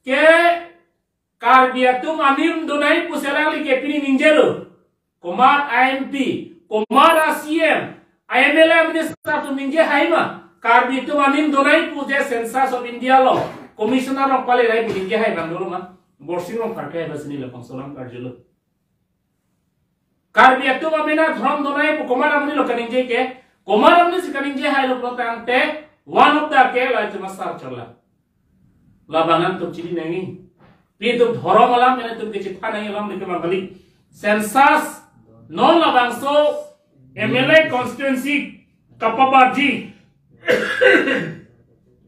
ke Karbi atum anim donai pusi alangli ke pini ningjelo. Komat a M P, komat a C M, a M L A minister atum ningje hai ma? Karbi atum anim donai pu je Census of India along, commissioner along pale nai pu ningje hai bang dolo ma? Borsing Rongphar ke ba sini le pangsolang karjelo. Karbi atum amena dhorom donai pu komat amonit lo kaningje ke, komat amonit si kaningje hai lo pulotangte, one of the ke la cuma sar chola. Labang nangtum chini nangji. Pi atum dhorom alam, pen atum kechethan nangji alam dike mangkali. Census, non labangso M L A constituency kapabarji.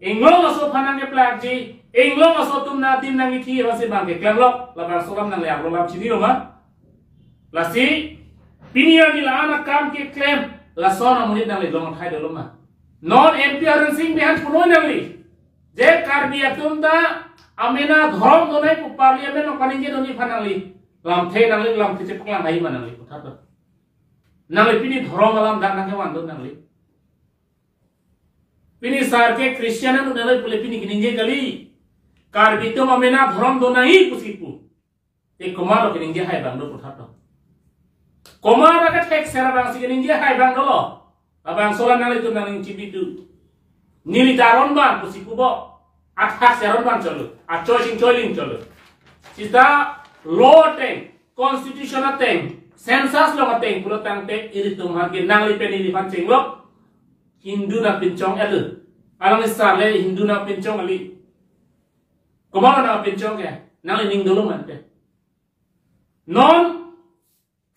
Inglong aso aphan nangkeplakji, inglong aso atum nangdim nangkithi, bangsi bang keklem lok, labangso alam nangli arlo alam chinilo ma? Lasi pini arni la-an akam keklem, lason amonit nangli long athai dolo ma? Non M P Aren Sing Bey aphan punoi nangli, je Karbi atum ta amena dhorom donai pu Parliament along kaningje dun aphan nangli lamthe, nangli lamthe chepaklang hai ma nangli puthot to. Nangli pini dhorom alam dak nangkevan dun nangli. Pini sar ke Christian anu nangli pule pini keningje kali. Karbi atum amena dhorom donai pusi pu. Te komatlo keningje hai abang do puthot to? Komat athak sera abang si keningje hai abang dolo? Labangso alam nanglitum nangning chibitu. Neli ta aron abang pusi pupo. Athak sera aron abang cholo, achoi chingchoi aling cholo. Sita law ateng, constitution ateng, census along ateng pulo tangte ilitum aphan ke nangli pen neli aphan chenglok. Hindu nangpinchong elu. Alangli sar le Hindu nangpinchong kali. Komatlo nangpinchong ke? Nangli ning dolo ma ante? Non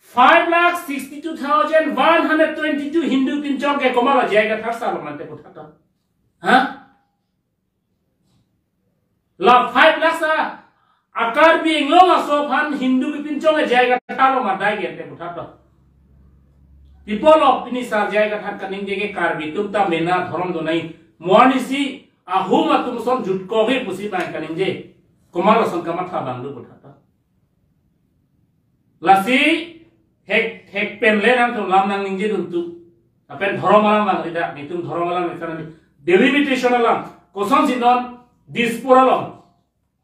five lakh sixty-two thousand one hundred twenty-two Hindu pinchong ke komatlo J I Kathar sar lo ma ante puthot to? Ha? La five lakh sa a Karbi Anglong aso aphan Hindu kepinchong ke J I Kathar lo ma dai ke ante puthot to? Pi apotlo pini sar J I Kathar kaningje ke Karbi atum ta mena dhorom donai, mo arnisi ahum atum ason jutkok he pusi abang kaningje? Komatlo ason kamatha abang do puthot to? Lasi hek hek pen le nangtum lam nangningje dun tu. Lapen dhorom alam abang rida, netum dhorom alam nangsan nangji. Delimitation alam, kosonsi non Dispur along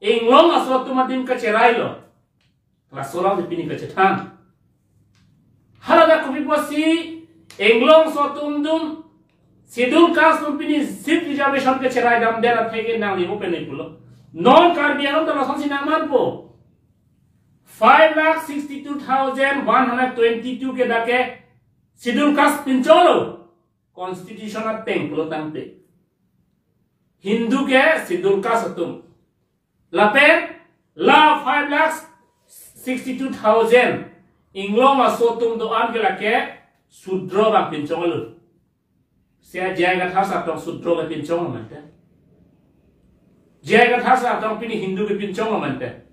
Anglong aso atum adim kacherai lo. Laso alam si pini kachethan. Hala dak kopi pusi Anglong aso atum adim Schedule Caste atum pini seat reservation kacherai damdet athe ke nangli mo pen pulo. Non Karbi Anglong ta lasonsi nangmanpo. Five lakh sixty-two thousand one hundred twenty-two ke dak ke Schedule Caste pinchong lo. Constitution ateng pulo tangte. Hindu ke Schedule Caste atum. Lapen la five lakh sixty-two thousand Anglong aso atum do-an ke lake Sudro abang pinchong lo. Sia J I Kathar sar tong Sudro kepinchong lo ma ante? J I Kathar sar tong pini Hindu kepinchong lo ma ante?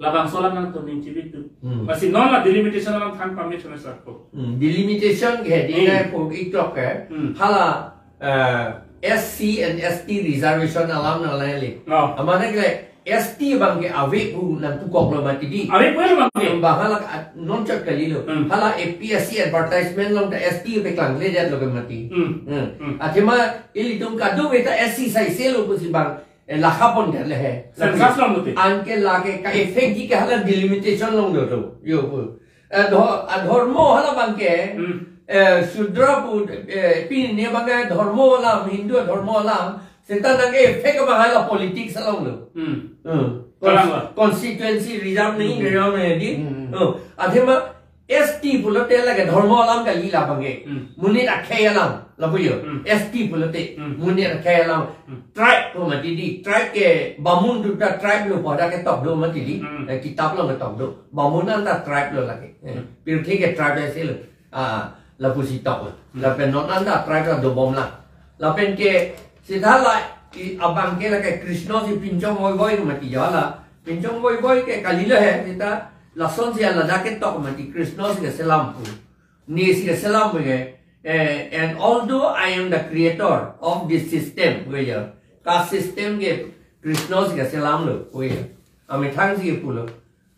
Labangso alam nangtum ning chibitu. Hmm. Lasi non la delimitation alam than pamit chona sar ko. Hmm, delimitation ke di Hmm. nai po iklok ke. Hmm. Hala, eh, S C and S T reservation alam nang lai le. Oh. Amane ke S T abang ke ave pu nangpukok lo mati di. Ave pu lo abang ke. Abang hala ka-, non chot kali lo. Hmm. Hala A P S C advertisement along ta S T peklang le jat lo ke mati. Hmm. Hmm. Hmm. Athema ilitum kadokave ta S C saise lo pusi abang, eh, lakha pon det le he. Census along lo te. Anke lake ka-effect ji ke hala delimitation along lo to. Yo pu. Eh, dho-, ah, dhormo hala abang ke, Hmm. eh, Sudra pu, eh, pini abang ke dhormo alam, Hindu dhormo alam, seta nang-effect abang hala politics along lo. Hmm. Hmm. Kalang Cons-, ba? Constituency reserve nang Hmm. reserve nang di. Hmm. Oh, athema S T pulote lake dhormo alam kali la abang ke. Hmm. Monit akhei alam, lapu yo. Hmm. S T pulote, Hmm. monit akhei alam. Hmm. Tribe pu mati di, tribe ke Bamun duta tribe lo pu dak ketok do mati di. Hmm. Eh, kitap along ketok do. Bamun anta tribe lo lake. Eh, Hmm. pirthe ke tribe ase lo. Ah, lapusi tok lo. Hmm. Lapen non anta tribe la dobom la. Lapen ke seta la i abang ke lake Krishna si pinchong voi voi mati jo la. Pinchong voi voi ke kali lo he, seta lasonsi ala dak ketok mati Krishna si keselam pu. Ne si keselam pu ke, eh, and although I am the creator of this system, pu ya. Caste system ke Krishna si keselam lo, pu ya. Amethang si kepu lo.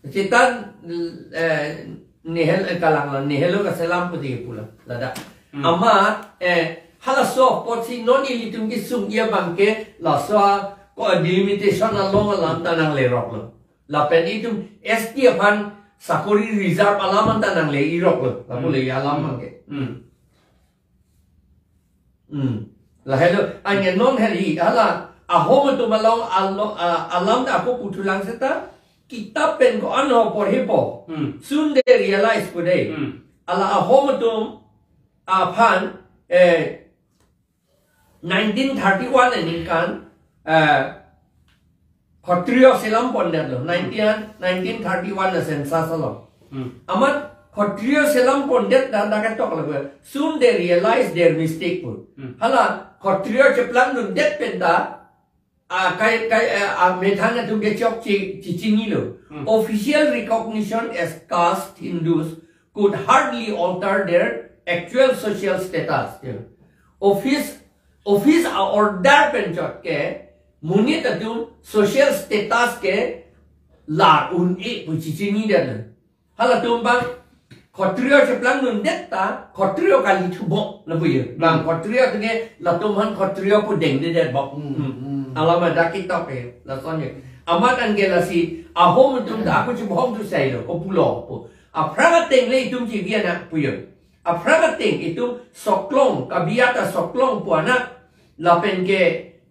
Seta, eh, Nehel, eh, kalang lo, Nehelu keselam pu si kepu lo, ladak. Hmm. Amat, eh, halaso apotsi non ilitum kesung ya abang ke, laso ko delimitation along alam ta nanglerok lo. Lapen itum S T aphan sakori reserve alam anta nangle-irok lo. Lapu Hmm. le alam Hmm. abang ke. Hmm. Hmm. Lahelo, anke non heli, hala, ahom atum along alo-, a-, alam ta ako puthulang seta, kitap pen ko-an ho porhepo. Hmm. Soon they realize pu de. Hmm. Hala ahom atum aphan, eh, nineteen thirty-one aningkan, eh, Khatriyo selam pondet lo, nineteen, nineteen thirty-one a census along. Hmm. Amat Khatriyo selam pondet dak dak ketok lo. Soon they realize their mistake pu. Hmm. Hala Khatriyo cheplang dundet pen ta a kai kai eh, a methang atum ke chokche chichinilo. Hmm. Official recognition as caste Hindus could hardly alter their actual social status. Yeah. Office office a order pen chot ke monit atum social status ke lar un-e pu chichini det. Halatum bang Khatrio cheplang nundet ta Khatrio kali thubok lapu ye. Bang Hmm. Khatrio atum ke latum aphan Khatrio pu dengdedet bok. Hmm, Hmm. hmm. Alama dak kitok ke lason ye. Amat an ke lasi Ahom atum ta ako chibhong tu sailo ko pulo pu. Aphrang ateng le itum chiviana pu ye. Aphrang ateng itum Soklong, Kabiata Soklong pu anak lapen ke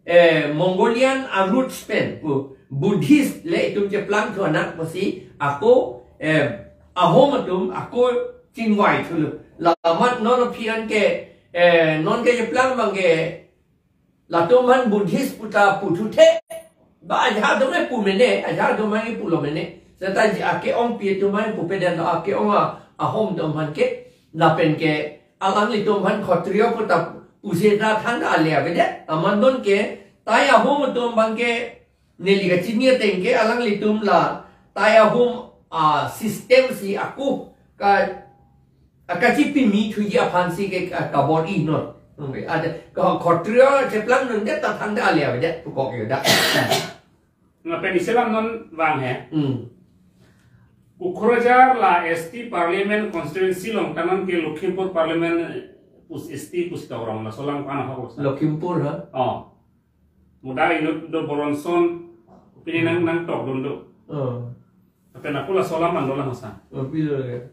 eh, Mongolian a-roots pen pu Buddhist le itum cheplang thu anak pusi ako eh, Ahom atum ako chingvai thulo. Lamat non aphi an ke eh, non ke cheplang bang ke latum aphan Buddhist puta puthuthe ba ajahak atum le pu mene, ajahak atum aphan pulo mene. Seta ji ake-ongpi atum aphan pupedet lo, ake-ong a Ahom atum aphan ke lapen ke alanglitum aphan Khatrio puta pusi ta than ale avedet. Amat non ke tai Ahom atum bang ke neli kachini ateng ke alanglitum la tai Ahom a system si ako ka akachipimi thuji aphan si ke ka- kabor-i non. Ada ka Khatrio cheplang nundet ta than ale avedet pukok yo da. Lapen isi alam non vang he. Hmm. Kokrajhar la S T Parliament Constituency along, kanan ke Lakhimpur Parliament pus S T pus ta orang laso alam ko-an ahok sa. Lakhimpur ha? Oh. Muda inut do boronson pini nang nang tok dun do. Oh. Lapen ako laso alam ando lang sa. Oh, pilo ya.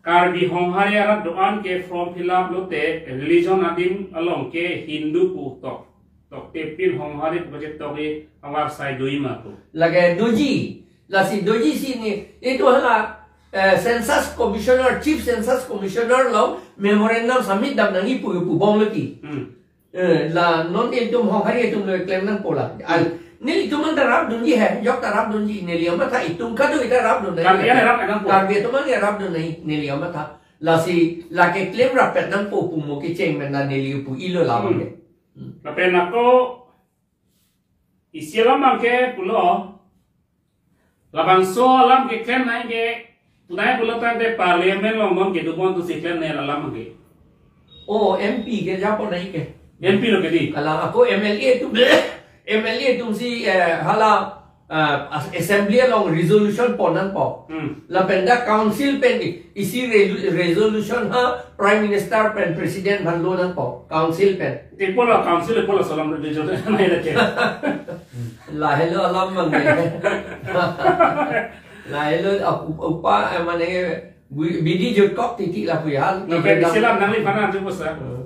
Karbi Honghari arat do-an ke form fill up lote religion adim along ke Hindu pu tok. Tokte pin Honghari pu je tok i awar sai dui ma pu. Lage doji, lasi doji si ni, itu hala eh, Census Commissioner, Chief Census Commissioner along memorandum submit dam nangji pu pu bom lagi. Hmm. Eh, la non itum Honghari atum lo klem nangpo la. Al, nelitum an ta rap dunji he, jok ta rap dunji, neli amatha itum kado ita rap dun nai. Karbi an rap nangpo. Karbi atum an rap dun nai, neli amatha. Lasi, lake klem rap pet nangpo pu mo kecheng men la neli pu ilo la Hmm. bang ke. Hmm. Lapen ako isi alam bang ke pulo, labangso alam keklem nai ke, punai pulo tangte Parliament along non kedo bon tu si klem nai alam bang ke. Oh, M P ke japo nai ke. M P lo ke di. Kalang ako M L A atum, M L A atum si eh, hala ah, as- assembly along resolution pon nangpo. Hmm. Lapen dak council pen di, isi re- resolution ha Prime Minister pen President aphan lo nangpo, council pen. Te pola council pola salam de jo nai lake. Lahelo alam bang. Lahelo ap- upa eh, mane bidi jut kok titi lapu ya. Lapen isi alam nangliphan arjupo sa. Hmm.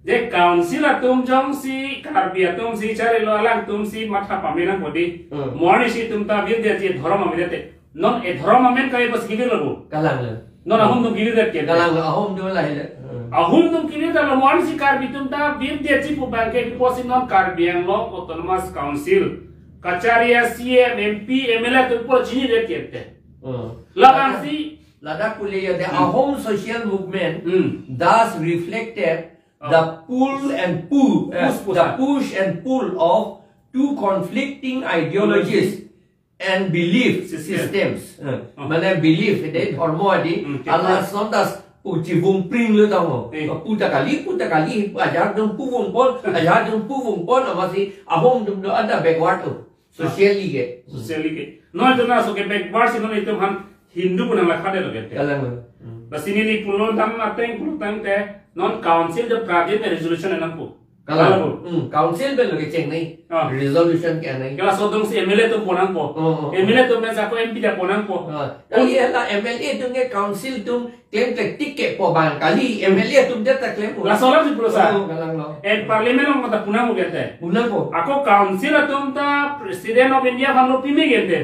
Je council atum jongsi Karbi atum si charilo, alangtum si matha pame nangpo di. Hmm. Mo arnisi itum ta birdetji dhorom avedetji. Non e dhorom amen kave pusi kivir lo bu. Kalang lo. Non Ahom atum kivir det ke. Kalang lo, Ahom atum lahelo. Hmm. Ahom atum kivir det lo, mo arnisi Karbi atum ta birdetji pu bang ke, pusi non Karbi Anglong Autonomous Council kacharli a C M, M P, M L A atum pu chinidet ke te. Hmm. Labangsi Ladak pule ya the Hmm. Ahom social movement Hmm. thus reflected Oh. the pull and pull, eh, Push, push, the ah. push and pull of two conflicting ideologies and belief System. systems. Eh, Oh. mane belief, ede Hmm. dhormo adi, Hmm, ala kita. Sontas pu chivung pring lo tamo. Eh. Pu ta kali, pu ta kali, ajahak atum pu vung pon, ajahak atum pu vung pon, amatsi Ahom atum do ada backward tu. Socially ke. Socially ke. Non itum na so ke backward si non itum aphan Hindu pu nanglakhadetlo ke. Kalang lo. Hmm. Lasi neli pulo dam ateng pulo tangte non council de prajin resolution nangpo. Kalang. Kalang lo. Hmm. Council pen lo kecheng nai. Ah. Resolution ke nai. Ke laso atum si M L A atum pon nangpo. Oh, oh, oh. M L A atum pen sako M P ta pon nangpo. Ah. Kali hala M L A atum ke council atum klem klem tik ke po bang kali M L A atum det ta klem po. Laso alam si pulo sa. Oh, kalang lo. En parliament along ta pu nangpo ke te. Pu nangpo. Ako council atum ta President of India aphan lo pime ke te.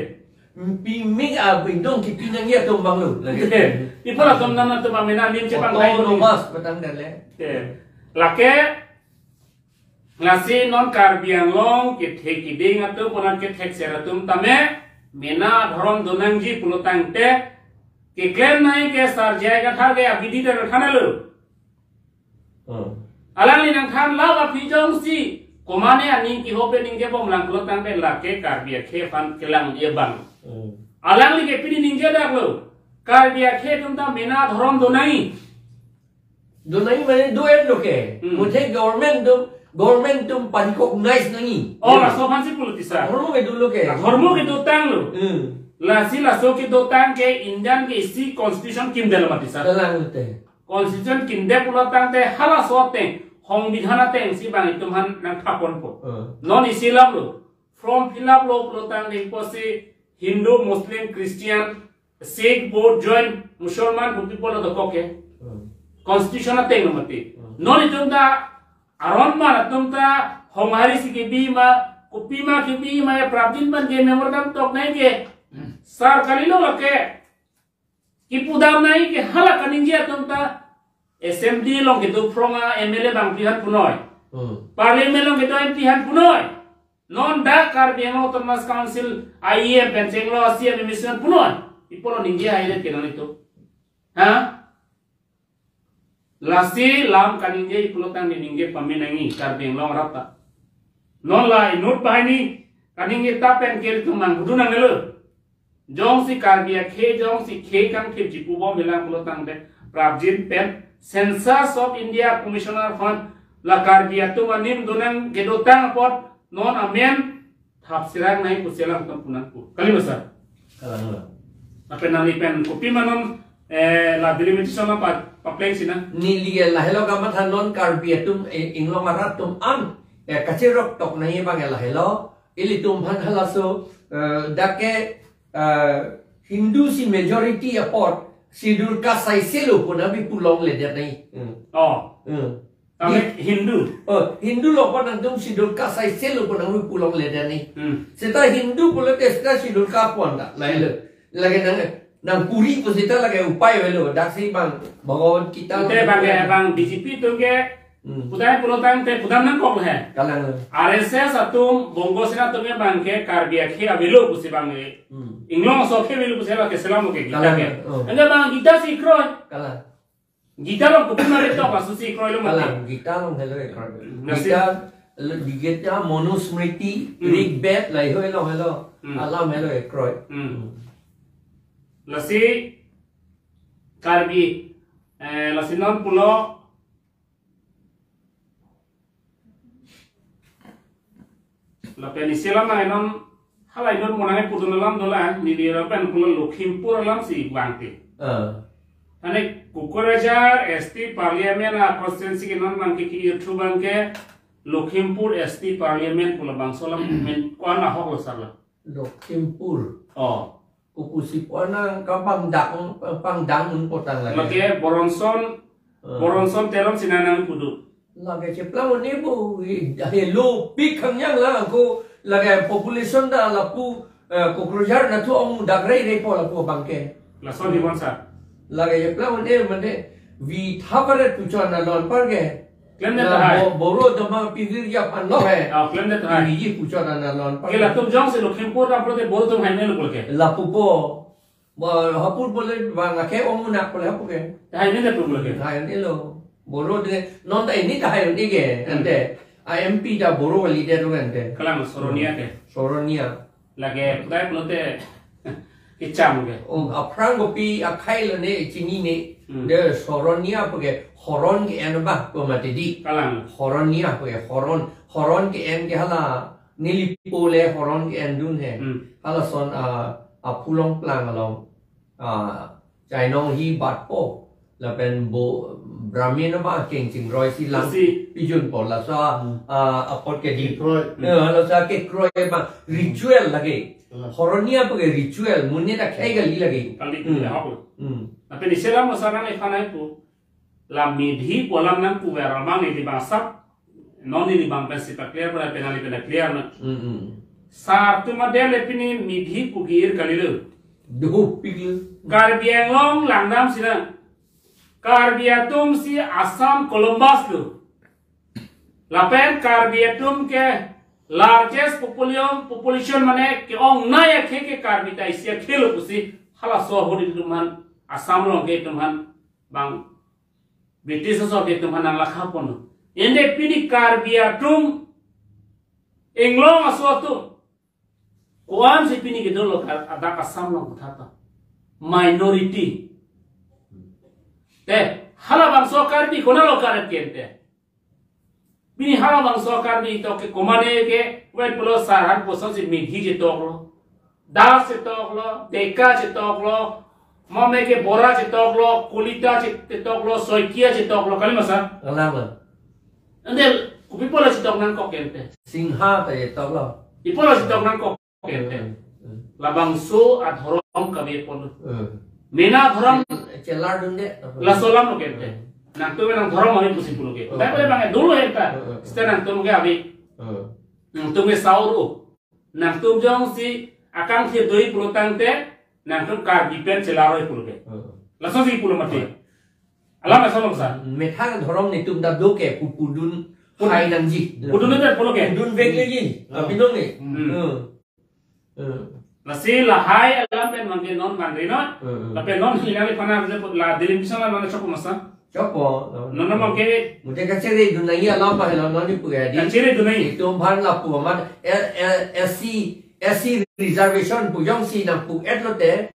Pime abindong kipi nangji atum bang lo. Ipul atum nana atum amena nim chepang kai lo. Autonomous batang dale. Te. Lake lasi non Karbi Anglong kethek kiding atum, konan kethek ser atum tame mena dhorom do nangji pulo tangte keklem nai ke Sar J I Kathar ke abidi ta thanlo. Hmm. Alangli nangthan la aphi jongsi Komane aning kehop pen ningje bomlang pulo tangte lake Karbi akhei aphan kelang abang. Hmm. Alangli ke pini ningje dak lo. Karbi akhei atum ta mena dhorom do nangji. Do nangji mane do-et lo ke. Hmm. Muthe government atum, government atum pa-recognize nangji. Oh, laso aphansi pulo tisa. Dhormo ke dolo ke. Dhormo ke dotang lo. Hmm. Lasi laso kedotang ke Indian ke isi constitution kimdelo ma tisa. Kalang te. Constitution kimde pulo tangte halaso ateng, songbidhan atengsi bang itum aphan nangthapponpo. Hmm. Non isi alam lo. Form fill up lo pulo tangte pusi Hindu, Muslim, Christian, Sikh, Buddha, Jain, Musalman, Buddhist pulo dokok ke. Hmm. Constitution ateng lo mati. Hmm. Non itum ta aron ma atum ta songhari si kebi ma, kopima kebi ma ya prapjin pen ke memorandum tok nangji ke. Hmm. Sar kalilo lake. Kipudam nangji ke hala kaningje atum ta assembly along kedo phrong a-M L A bangphli aphan punoi. Hmm. Parliament along kedo M P aphan punoi. Non dak Karbi Anglong Autonomous Council I E M pen chenglo C M M S aphan punoi. Pi apotlo ningje hairet ke non itum. Ha? Lasi lam kaningje pulo tangte ningje pame nangji Karbi Anglong arat ta. Non la inut banghini kaningje ta pen ke itum nanghudu nangnelo. Jongsi Karbi akhei, jongsi khei kangthip ji pubom bilang pulo tangte prapjin pen Census of India Commissioner aphan la Karbi atum anim donang kedotang apot non amen thap sirang nangji pusi alangtum pu nangpu. Kali ma sir? Kalang lo. Lapen nangli pen kopima non, eh, la delimitation apa, papleng sina. Neli ke lahelo kamatha non Karbi atum, eh, Anglong arat atum an, eh, kacherok tok nangji abang ke lahelo. Ilitum aphan halaso, eh, dak ke, eh, Hindu si majority apot Schedule Caste saise lo pu nangpi pulongledet nangji. Hmm. Oh. Hmm. Tame Hindu. Oh, Hindu lo apot nangtum Schedule Caste saise lo pu nangpi pulongledet nangji. Hmm. Seta Hindu pulote seta Schedule Caste pon ta, lahelo. Lake nang, nangpuri pu seta lake upai avelo. Daksi bang Bhagavad Gita. Te bang ke, bang B J P atum ke, hmm, pudam pulo tangte pudam nangkok he. Kalang lo. R S S atum, Bongo Sena atum ke bang ke Karbi akhei avelo pusi bang ke. Hmm. Anglong aso akhei avelo pusi la keselam ke Gita. Kalang ke. Oh. Anke bang Gita si kroi. Kalang. Gita along kopima ri tok, laso si kroilo mati. Kalang, Gita along helo ekroi. Nasi. Gita, lo, Gita, Manusmriti, hmm, Rig Ved, lahei along helo. Hmm. Alam helo ekroi. Hmm. Lasi Karbi, eh, lasi non pulo Lapen isi alam nang non, hala inut mo nangpudun alam dolang, neli lapen pulo Lakhimpur alam si bangke. Ah. Ane Kokrajhar S T Parliament a constituency ke non bangke ki-ir thu bangke Lakhimpur S T Parliament pulo bangso alam men ko-an ahok lo sir la. Lakhimpur. Oh. Kopusi pu nang kapangdang, pangdang un potang lake. Lake Boronson, hmm, Boronson Teron si nangpudu. Lake cheplang un-e bo, i, helo pik khangyang la ko, lake population ta lapu, eh, Kokrajhar anatthu ong dak rei rei po lapu bangke. Lason di bonsa. Lake cheplang un-e mane, vi thapare puchon na lon parke. Klemdet tahai. Bo-, Boro doma pivir ya pan lo he. Ah, klemdet tahai. Pivir puchot ana lon. Ke latum jongsi Lakhimpur ta pulote Boro atum hainelo pulo ke. Lapu po. Bo hapur bole bang ake ong munak bole hapu ke. Hainelo pulo ke. Hainelo. Boro de non ta ini ta hai ini ke. Hmm. Ante. A M P ta Boro kali de tu ante. Kalang Soronia ke. Soronia. Lake, kudai pulote, kecham ke. Oh, aphrang kopi akhei lo ne chinine. Hmm. De Soronia pu ke, horon ke-en ba, pu mati di. Kalang. Horonia pu ke, horon, horon ke-en ke hala, neli pule horon ke-en dun he. Hmm. Halason, ah, aphu longplang along. Ah, chainong hi bat po. Lapen bo Brahmin ba keng chingroi si lang. Si. Pijun po laso, hmm, ah, apot ke di. Kekroi. Eh, laso kekroi ba ritual lake. Hmm. Horonia pu ke ritual, monit akhei kali lake. Kali, hmm, kali, hapon. Hmm. Lapen isi alam mo sarang ephanai pu. La Meitei pu alam nangpu ver amang neli bang sap. Non neli bang pensi pa-clear pada penali pena clear na. Mm, mm. Sar tu madele pini Meitei pu ke-ir kalilo. Duh, pikir. Karbi Anglong langdam sina. Karbi atum si Assam Columbus lo. Lapen Karbi atum ke largest population, population mane ke-ongnei akhei ke Karbi ta isi akhei lo pusi halaso ahut itum aphan Assam along ke itum aphan bang British aso ke itum aphan nang lakha ponlo. Ende pini Karbi atum inglong aso atum. Ko-an si pini kedo lo kar adak Assam along kotha ta. Minority. Te, halabangso Karbi konat lo kar ken te. Pini halabangso Karbi to ke komane ke, wen pulo Sarhan puson si Meitei chetok lo. Das chetok lo, Deka chetok lo, mame ke Bora chetok lo, Kolita che-, chetok lo, Saikia chetok lo, kali ma sir? Kalang lo. Ante, kopi pulo chetok nangkok ken te. Singha ta chetok lo. Kopi pulo chetok nangkok ken te. Hmm, hmm. Labangso adhorom kave pulo. Hmm. Mena adhorom chelar dunde. Laso alam lo ken te. Hmm. Nangtum nang dhorom ave pusi pulo ke. Hmm. Tapi pada bang dolo enta. Hmm, hmm. Sita nangtum ke ave. Hmm. Nangtum ke sauro. Nangtum jongsi akangthir doi pulo tangte, nangtum Karbi pen chelaroi pulo ke. Hmm. Laso si pulo mati. Hmm. Alam laso lo sir. Methang dhorom netum ta do ke pu pudun Pud-, hai nangji. Pudun ta pulo ke. Pudun vek le ji. Hmm. Apinong ni. Hmm. Hmm. Hmm. Lasi lahai alam pen mangke non manri non. Hmm. Lapen non hinang le pana la delimitation la mana chokpo ma sir? Chokpo. Non non mangke. Mute kachere dun nangji alam pa helo non ni pu ya di. Kachere dun nangji. Itum aphan lapu amat, eh, eh, S C, S C reservation pu jongsi nangpu-et lote,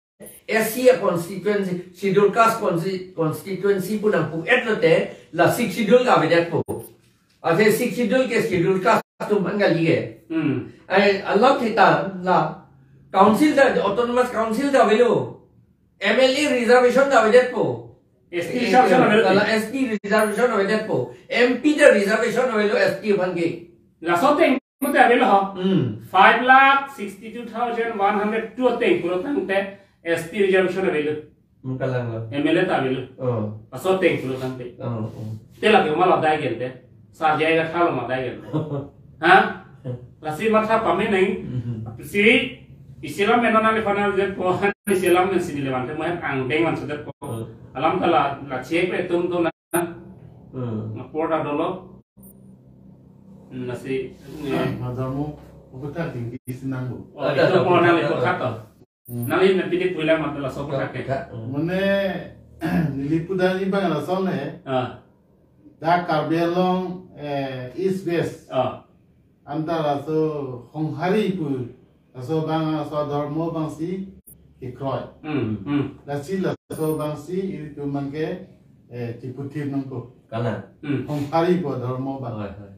S C a constituency, Scheduled Caste consti-, constituency pu nangpu-et lote, la Sixth Schedule ke avedetpo. Athe Sixth Schedule ke Scheduled Caste atum aphan kali ke. Hmm. Ai, along thita la Council ta, Autonomous Council ta avelo. M L A reservation ta avedetpo. S T reservation avelo. La S T reservation avedetpo. M P ta reservation avelo S T aphan ke. Laso ateng mate avelo ho. Hmm. Five lakh sixty-two thousand one hundred two ateng pulo tangte S T reservation avelo. Hmm, kalang lo. M L A ta avelo. Oh. Laso ateng pulo tangte. Oh, oh. Te lake ma lo dai ken te. Sar jai ga thalo ma dai ken te. Ha? Lasi matha pame nang. Mhm. Si, isi alam men non nangli aphan avedetpo, isi alam men si neli aphan te mo angdeng vanso detpo. Oh. Alam ta la, la chek pe tum tum na. Hmm. Apor ta dolo. Hmm, lasi, eh. Ah, madam mo, apa tak tinggi senang bu? Oh, ada, itu ada, pon nangli ada. Apor kata. Hmm. Nangli na pini pulang mata laso apor kata. Kata. Hmm. Mane, neli pu dani bang laso ne. Ah. Dak Karbi Anglong, eh, East West. Ah. Anta laso Honghari pu, laso abang, laso adhormo abang si kekroi. Hmm, hmm. Lasi laso abang si ilitum abang ke, eh, chiputhip nangpo. Kalang. Hmm. Honghari pu adhormo abang. Hoi, hoi.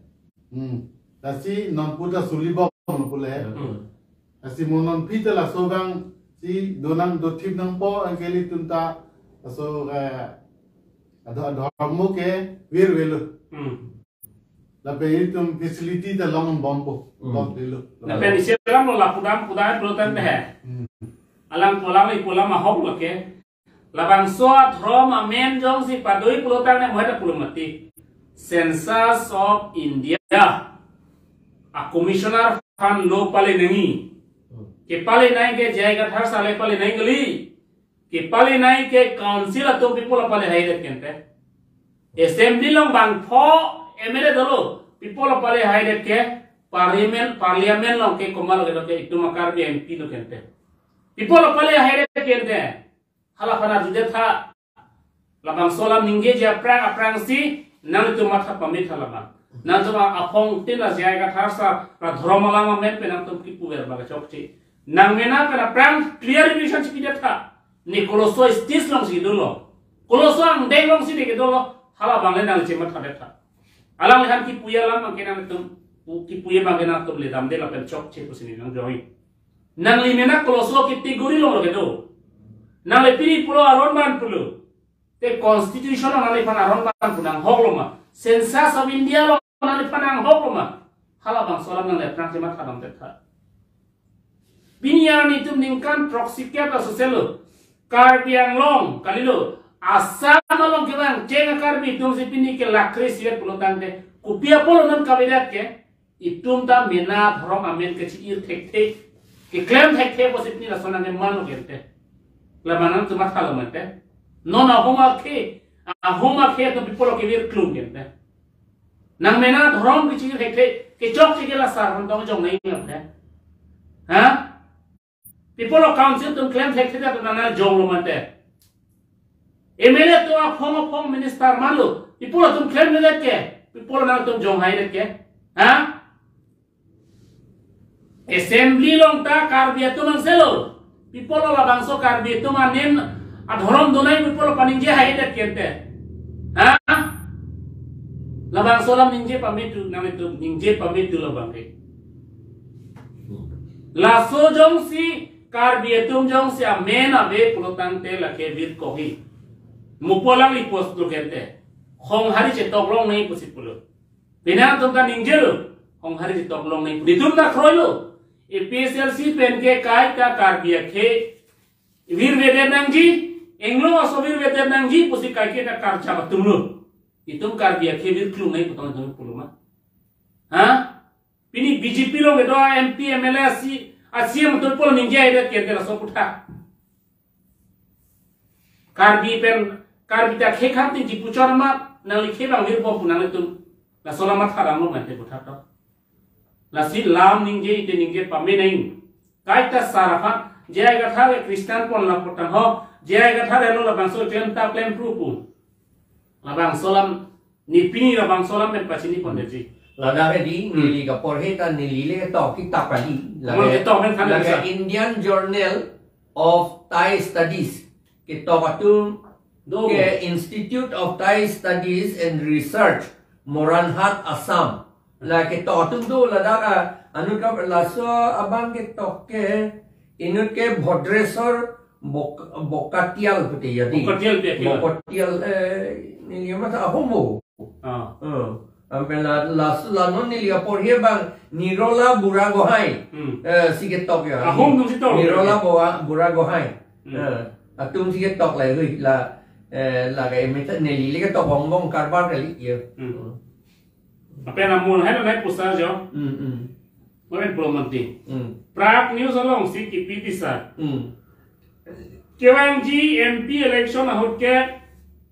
Hmm. Lasi non pu ta suli bom pule. Hmm. Lasi mo non pi ta laso abang si donang dothip nangpo, anke ilitum ta laso, eh, adho-, adhormo ke vir velo. Hmm. Lapen itum facility ta long bompo. Hmm. Long lelo. Lapen isi alam lo la pudam pudam pulo tangte he. Hmm. Alang pulang li pulang ahok lo ke. Labangso adhorom amen jongsi padoi pulo tangte mo heta pulo mati. Census of India a commissioner aphan lo pale nangji. Hmm. Kepale nangji ke J I Kathar sir le pale nangji kali. Kepale nangji ke council atum pi pulo pale haidet ken te. Assembly along bangpho M L A dolo, pi pulo pale haidet ke parliament, parliament along ke komat lo kedo ke itum a Karbi M P lo ken te. Pi pulo pale haidet ken te. Hala aphan arjudet tha. Labangso alam ningjeji aphrang aphrang si nangtum matha pame tha labang. Nangtum aphong tin la J I Kathar sir la adhorom alam amen pen nangtum kipu ver bang chokche. Nang mena pen aphrang clarification chipidet tha. Ne koloso stage along si dolo. Koloso angdeng along si ne kedolo. Hala abang le nangli chemathadet tha. Alangliphan kipuji alam abang ke nangtum, kipuji abang ke nangtum le damde lapen chokche pusi ne nang join. Nangli mena koloso category along lo kedo. Nangli pini pulo aron ban pulo. Te constitution nangliphan aron ban pu nanghok lo ma? Census of India along nangliphan nanghok lo ma? Hala abangso alam nangli aphrang chematha damdet tha. Pini arni itum ningkan throksi kep ta soselo. Karbi Anglong kalilo. Assam along kevang cheng a Karbi atum si pini ke lakh kre-isi vet pulo tangte. Kopi apotlo non kavedet ke? Itum ta mena adhorom amen kechi-ir thekthe, keklem thekthe pusi pini lason nangkeman lo ken te. La mane nangtum matha lo mate. Non ahum akhei, ahum akhei atum pi pulo kevir klum ken te. Nang mena adhorom kechi-ir thekthe, kechokche ke la sar hon tong jong nai lo te. Ha? Pi pulo council atum klem thekthe ta nang jong lo mate. M L A atum aphong aphong minister man lo. Pi pulo atum klemledet ke? Pi pulo nangtum jong haidet ke? Ha? Assembly along ta Karbi atum angselo. Pi apotlo labangso Karbi atum amen adhorom donai pi apotlo paningje hai det kente. Ha? Labangso alam ningje pame tu, nang itu ningje pame tu labang ke. Laso jongsi Karbi atum jongsi amen ave pulo tangte lake vir kohi. Mo pu alang ipos tu kente. Honghari chetok longnei pusi pulo. Penang atum ta ningjelo, Honghari chetok longnei. Netum ta kroilo. A P H L C pen ke kaita Karbi akhei virvedet nangji, Anglong aso virvedet nangji pusi kaike ta karjap atumlo. Itum Karbi akhei vir klungnei pu tong itum pulo ma. Ha? Pini B J P along kedo M P, M L A, C, a C M atum pulo ningje ai det kente laso aputhak. Karbi pen, Karbi ta khei khan tin chipuchor ma, nangli khei bang vir bom pu nangtum. Laso alam matha damlo mate aputhak to. Lasi alam ningje ite ningje pame nang. Kaita sar aphan, J I Kathar ke Christian pon lapu tangho, J I Kathar helo labangso jen ta klem pru pu. Labangso alam ne pini labangso alam pen pachini pon detji. Ladak hedi, Hmm. neli kaporhe ta neli le tok kitab kali. Kamal Lake, kitab pen khan lake bisa. Indian Journal of Thai Studies. Kitab atum Do. ke Institute of Thai Studies and Research, Moranhat, Assam. La kitab atum do ladak a, anut ke laso abang kitab ke, inut ke Bhodreswar Bok-, Bokatial pute jadi. Bokatial pute ya. Bokatial, eh, neli matha ahum bo. Ah. Eh, ampe la, la, la non neli aporhe abang Nirola Buragohai. Hmm. Eh, si ketok ya. Ahum atum si tok. Nirola Bua-, Buragohai. Hmm. Eh, atum si ketok la, hui, la, eh, la ke mita neli le ketok bong bong karbar kali ya. Hmm. Ape na mun hai na pusar jo. Hmm, hmm. Mo pen pulo mati. Hmm. Prag News alongsi kipi tisa. Hmm. Kevangji M P election ahut ke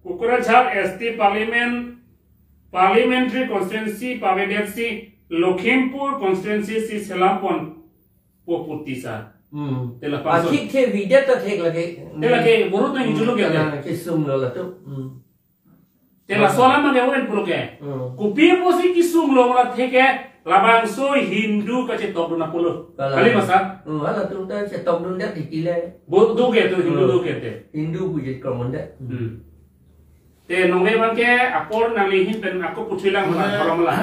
Kokrajhar S T Parliament, Parliamentary Constituency pavedetsi Lakhimpur Constituency si selam ponpo pu tisa. Hmm. Te la Ah, paso. thik the videt ta thik lake. Te lake buru to injulu ke te. Ah, kesung lo latum. Hmm. Te laso alam ke wen pulo ke. Hmm. Kopi pusi kesung lo mala theke labangso Hindu kachetokdun apotlo. Kalang. Kali masa? Hmm, halatum ta chetokdundet titi le. Bo do ke tu Hindu Hmm. do ke te. Hindu pu jit common det. Hmm. Te nonve abang ke apor nangli ahin pen ako puthi lang Mane, ma, tholom la.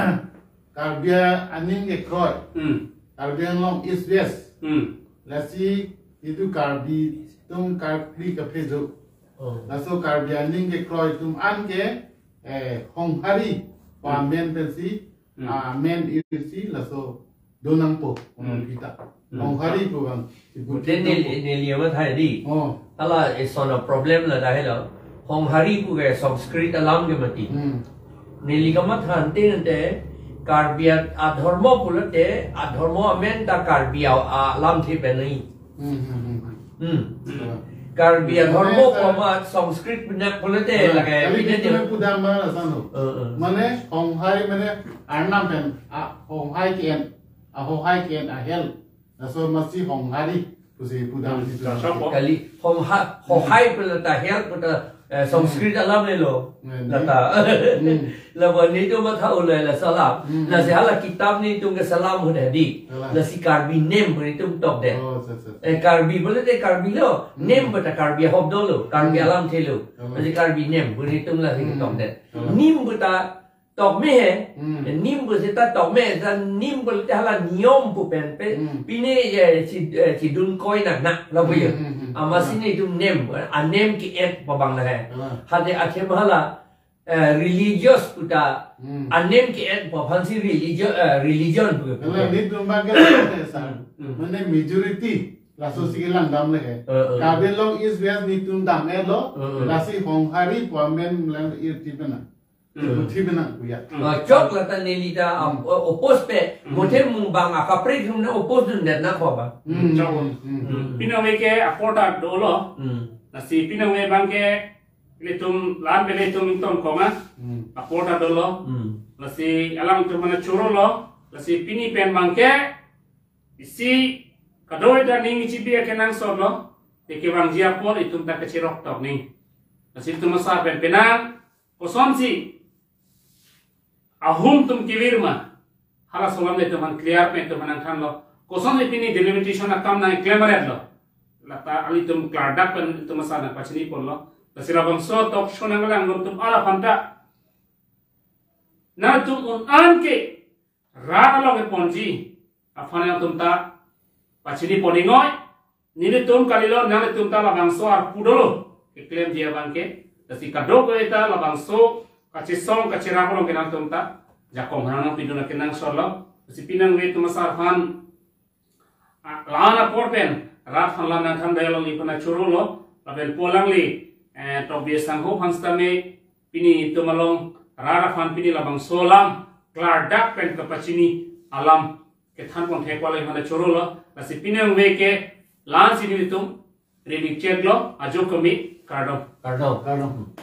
Karbi aning kekroi. Hmm. Karbi Anglong East West. Hmm. Lasi itum Karbi atum Karbi kaphejo. Oh. Laso Karbi aning kekroi atum an ke, eh, Honghari Hmm. pamen pensi, Hmm. ah, men irsi laso donangpo, Hmm. kita. Hmm. Honghari pu bang. Then neli, neli amat hai di. Oh. Hala, eh, sono problem ladak helo. Honghari pu ke Sanskrit alam ke mati. Hmm. Neli kamatha ante ante Karbi a-, adhormo pulote, adhormo amen ta Karbi a-, alamthe pen nai. Hmm, hmm, hmm, hmm. Hmm. Hmm. Karbi Mane adhormo sa- pu amat Sanskrit pinak pulote Ah, lake kali pinak pitu dia. Pudam ma lason ho. Eh, eh. Mane Honghari mane Arnam pen, ah, Honghai ke-en, ah, Honghai ke-en, ah, hell. Laso amatsi Honghari pusi pudam Hmm, itu. Cocok, kok. Kali Hongha-, Honghai pu lata hell pu ta, eh, Sanskrit alam lelo. Hmm. Lata. Hmm. Laba netum matha ulai la salam. Hmm. Lasi hala kitab netum ke salam ahut hedi. Salam. Lasi Karbi nem pu netum tokdet. Oh, sa, sa, sa. Eh, Karbi pulote Karbi lo. Hmm. Nem pu ta Karbi ahop dolo. Karbi Hmm. alamthe lo. Salam. Lasi Karbi nem pu netum lasi Hmm. tokdet. Salam. Nim pu ta tokme he. Hmm. Nim pu seta tokme, sa nim pulote hala niyom pu pen pe. Hmm. Pine, eh, chi, eh, chidun koi na na la pu ye. Hmm, hmm, hmm. Amatsi Hmm. netum nem, anem ke-et pu abang la he. Hmm. Hade athe ma hala, eh, religious pu ta, Hmm. anem ke-et pu aphansi religio-, eh, religion pu ke. Hala netum abang ke sa. Hmm. Mane majority laso Hmm. si kelang dam le he. Eh, eh. Karbi Anglong East West netum dam-etlo, Eh, eh. lasi Honghari pu amen lang irti pena. Hmm. Puthi benang kuya. Hmm. Ah, chok lata neli ta, ah, Hmm. o-, oppose pe, Hmm. muthe mung bang akaprek hum na oppose dundet na ko ba. Hmm. Chok. Hmm. Hmm. Pini ave ke apor ta dolo. Hmm. Lasi pini ave abang ke netum lam pe netum ington koma. Hmm. Apor ta dolo. Hmm. Lasi alangtum mane chorolo. Lasi pini pen abang ke isi kadoi ta ning chibi akenangsotlo. Te kevangji apor itum ta kachirok tok ni. Lasi itum asar pen penang kosonsi ahum atum kevir ma. Hala alam netum aphan clear pen itum aphan nangthanlo. kosonsi pini delimitation akam nangklem aret lo. Lata alitum klardak pen itum asar nangpachini ponlo. Lasi labangso talk show nanglang atum aphan ta, nangtum un-an ke rat along keponji aphan nangtum ta pachini pon ingoi. Nelitum kalilo, nanglitum ta labangso arpu dolo keklemji abang ke. Lasi kadokave ta labangso kachesong kacherap along ke nangtum ta jakong harang nangpidun akenangsot lo. Lasi pini nangve atum asar aphan, ah, la-an apor pen rat aphan lam nangthan dai along iphan choro lo. Lapen pu alangli, eh, Tobi Sangho aphan sitame pini itum along rat aphan pini labangso alam klardak pen kapachini alam kethan pon thek wala iphan choro lo. Lasi pini nangve ke la-ansi nelitum ready chek lo, ajo kami, kardom. Kardom, kardom.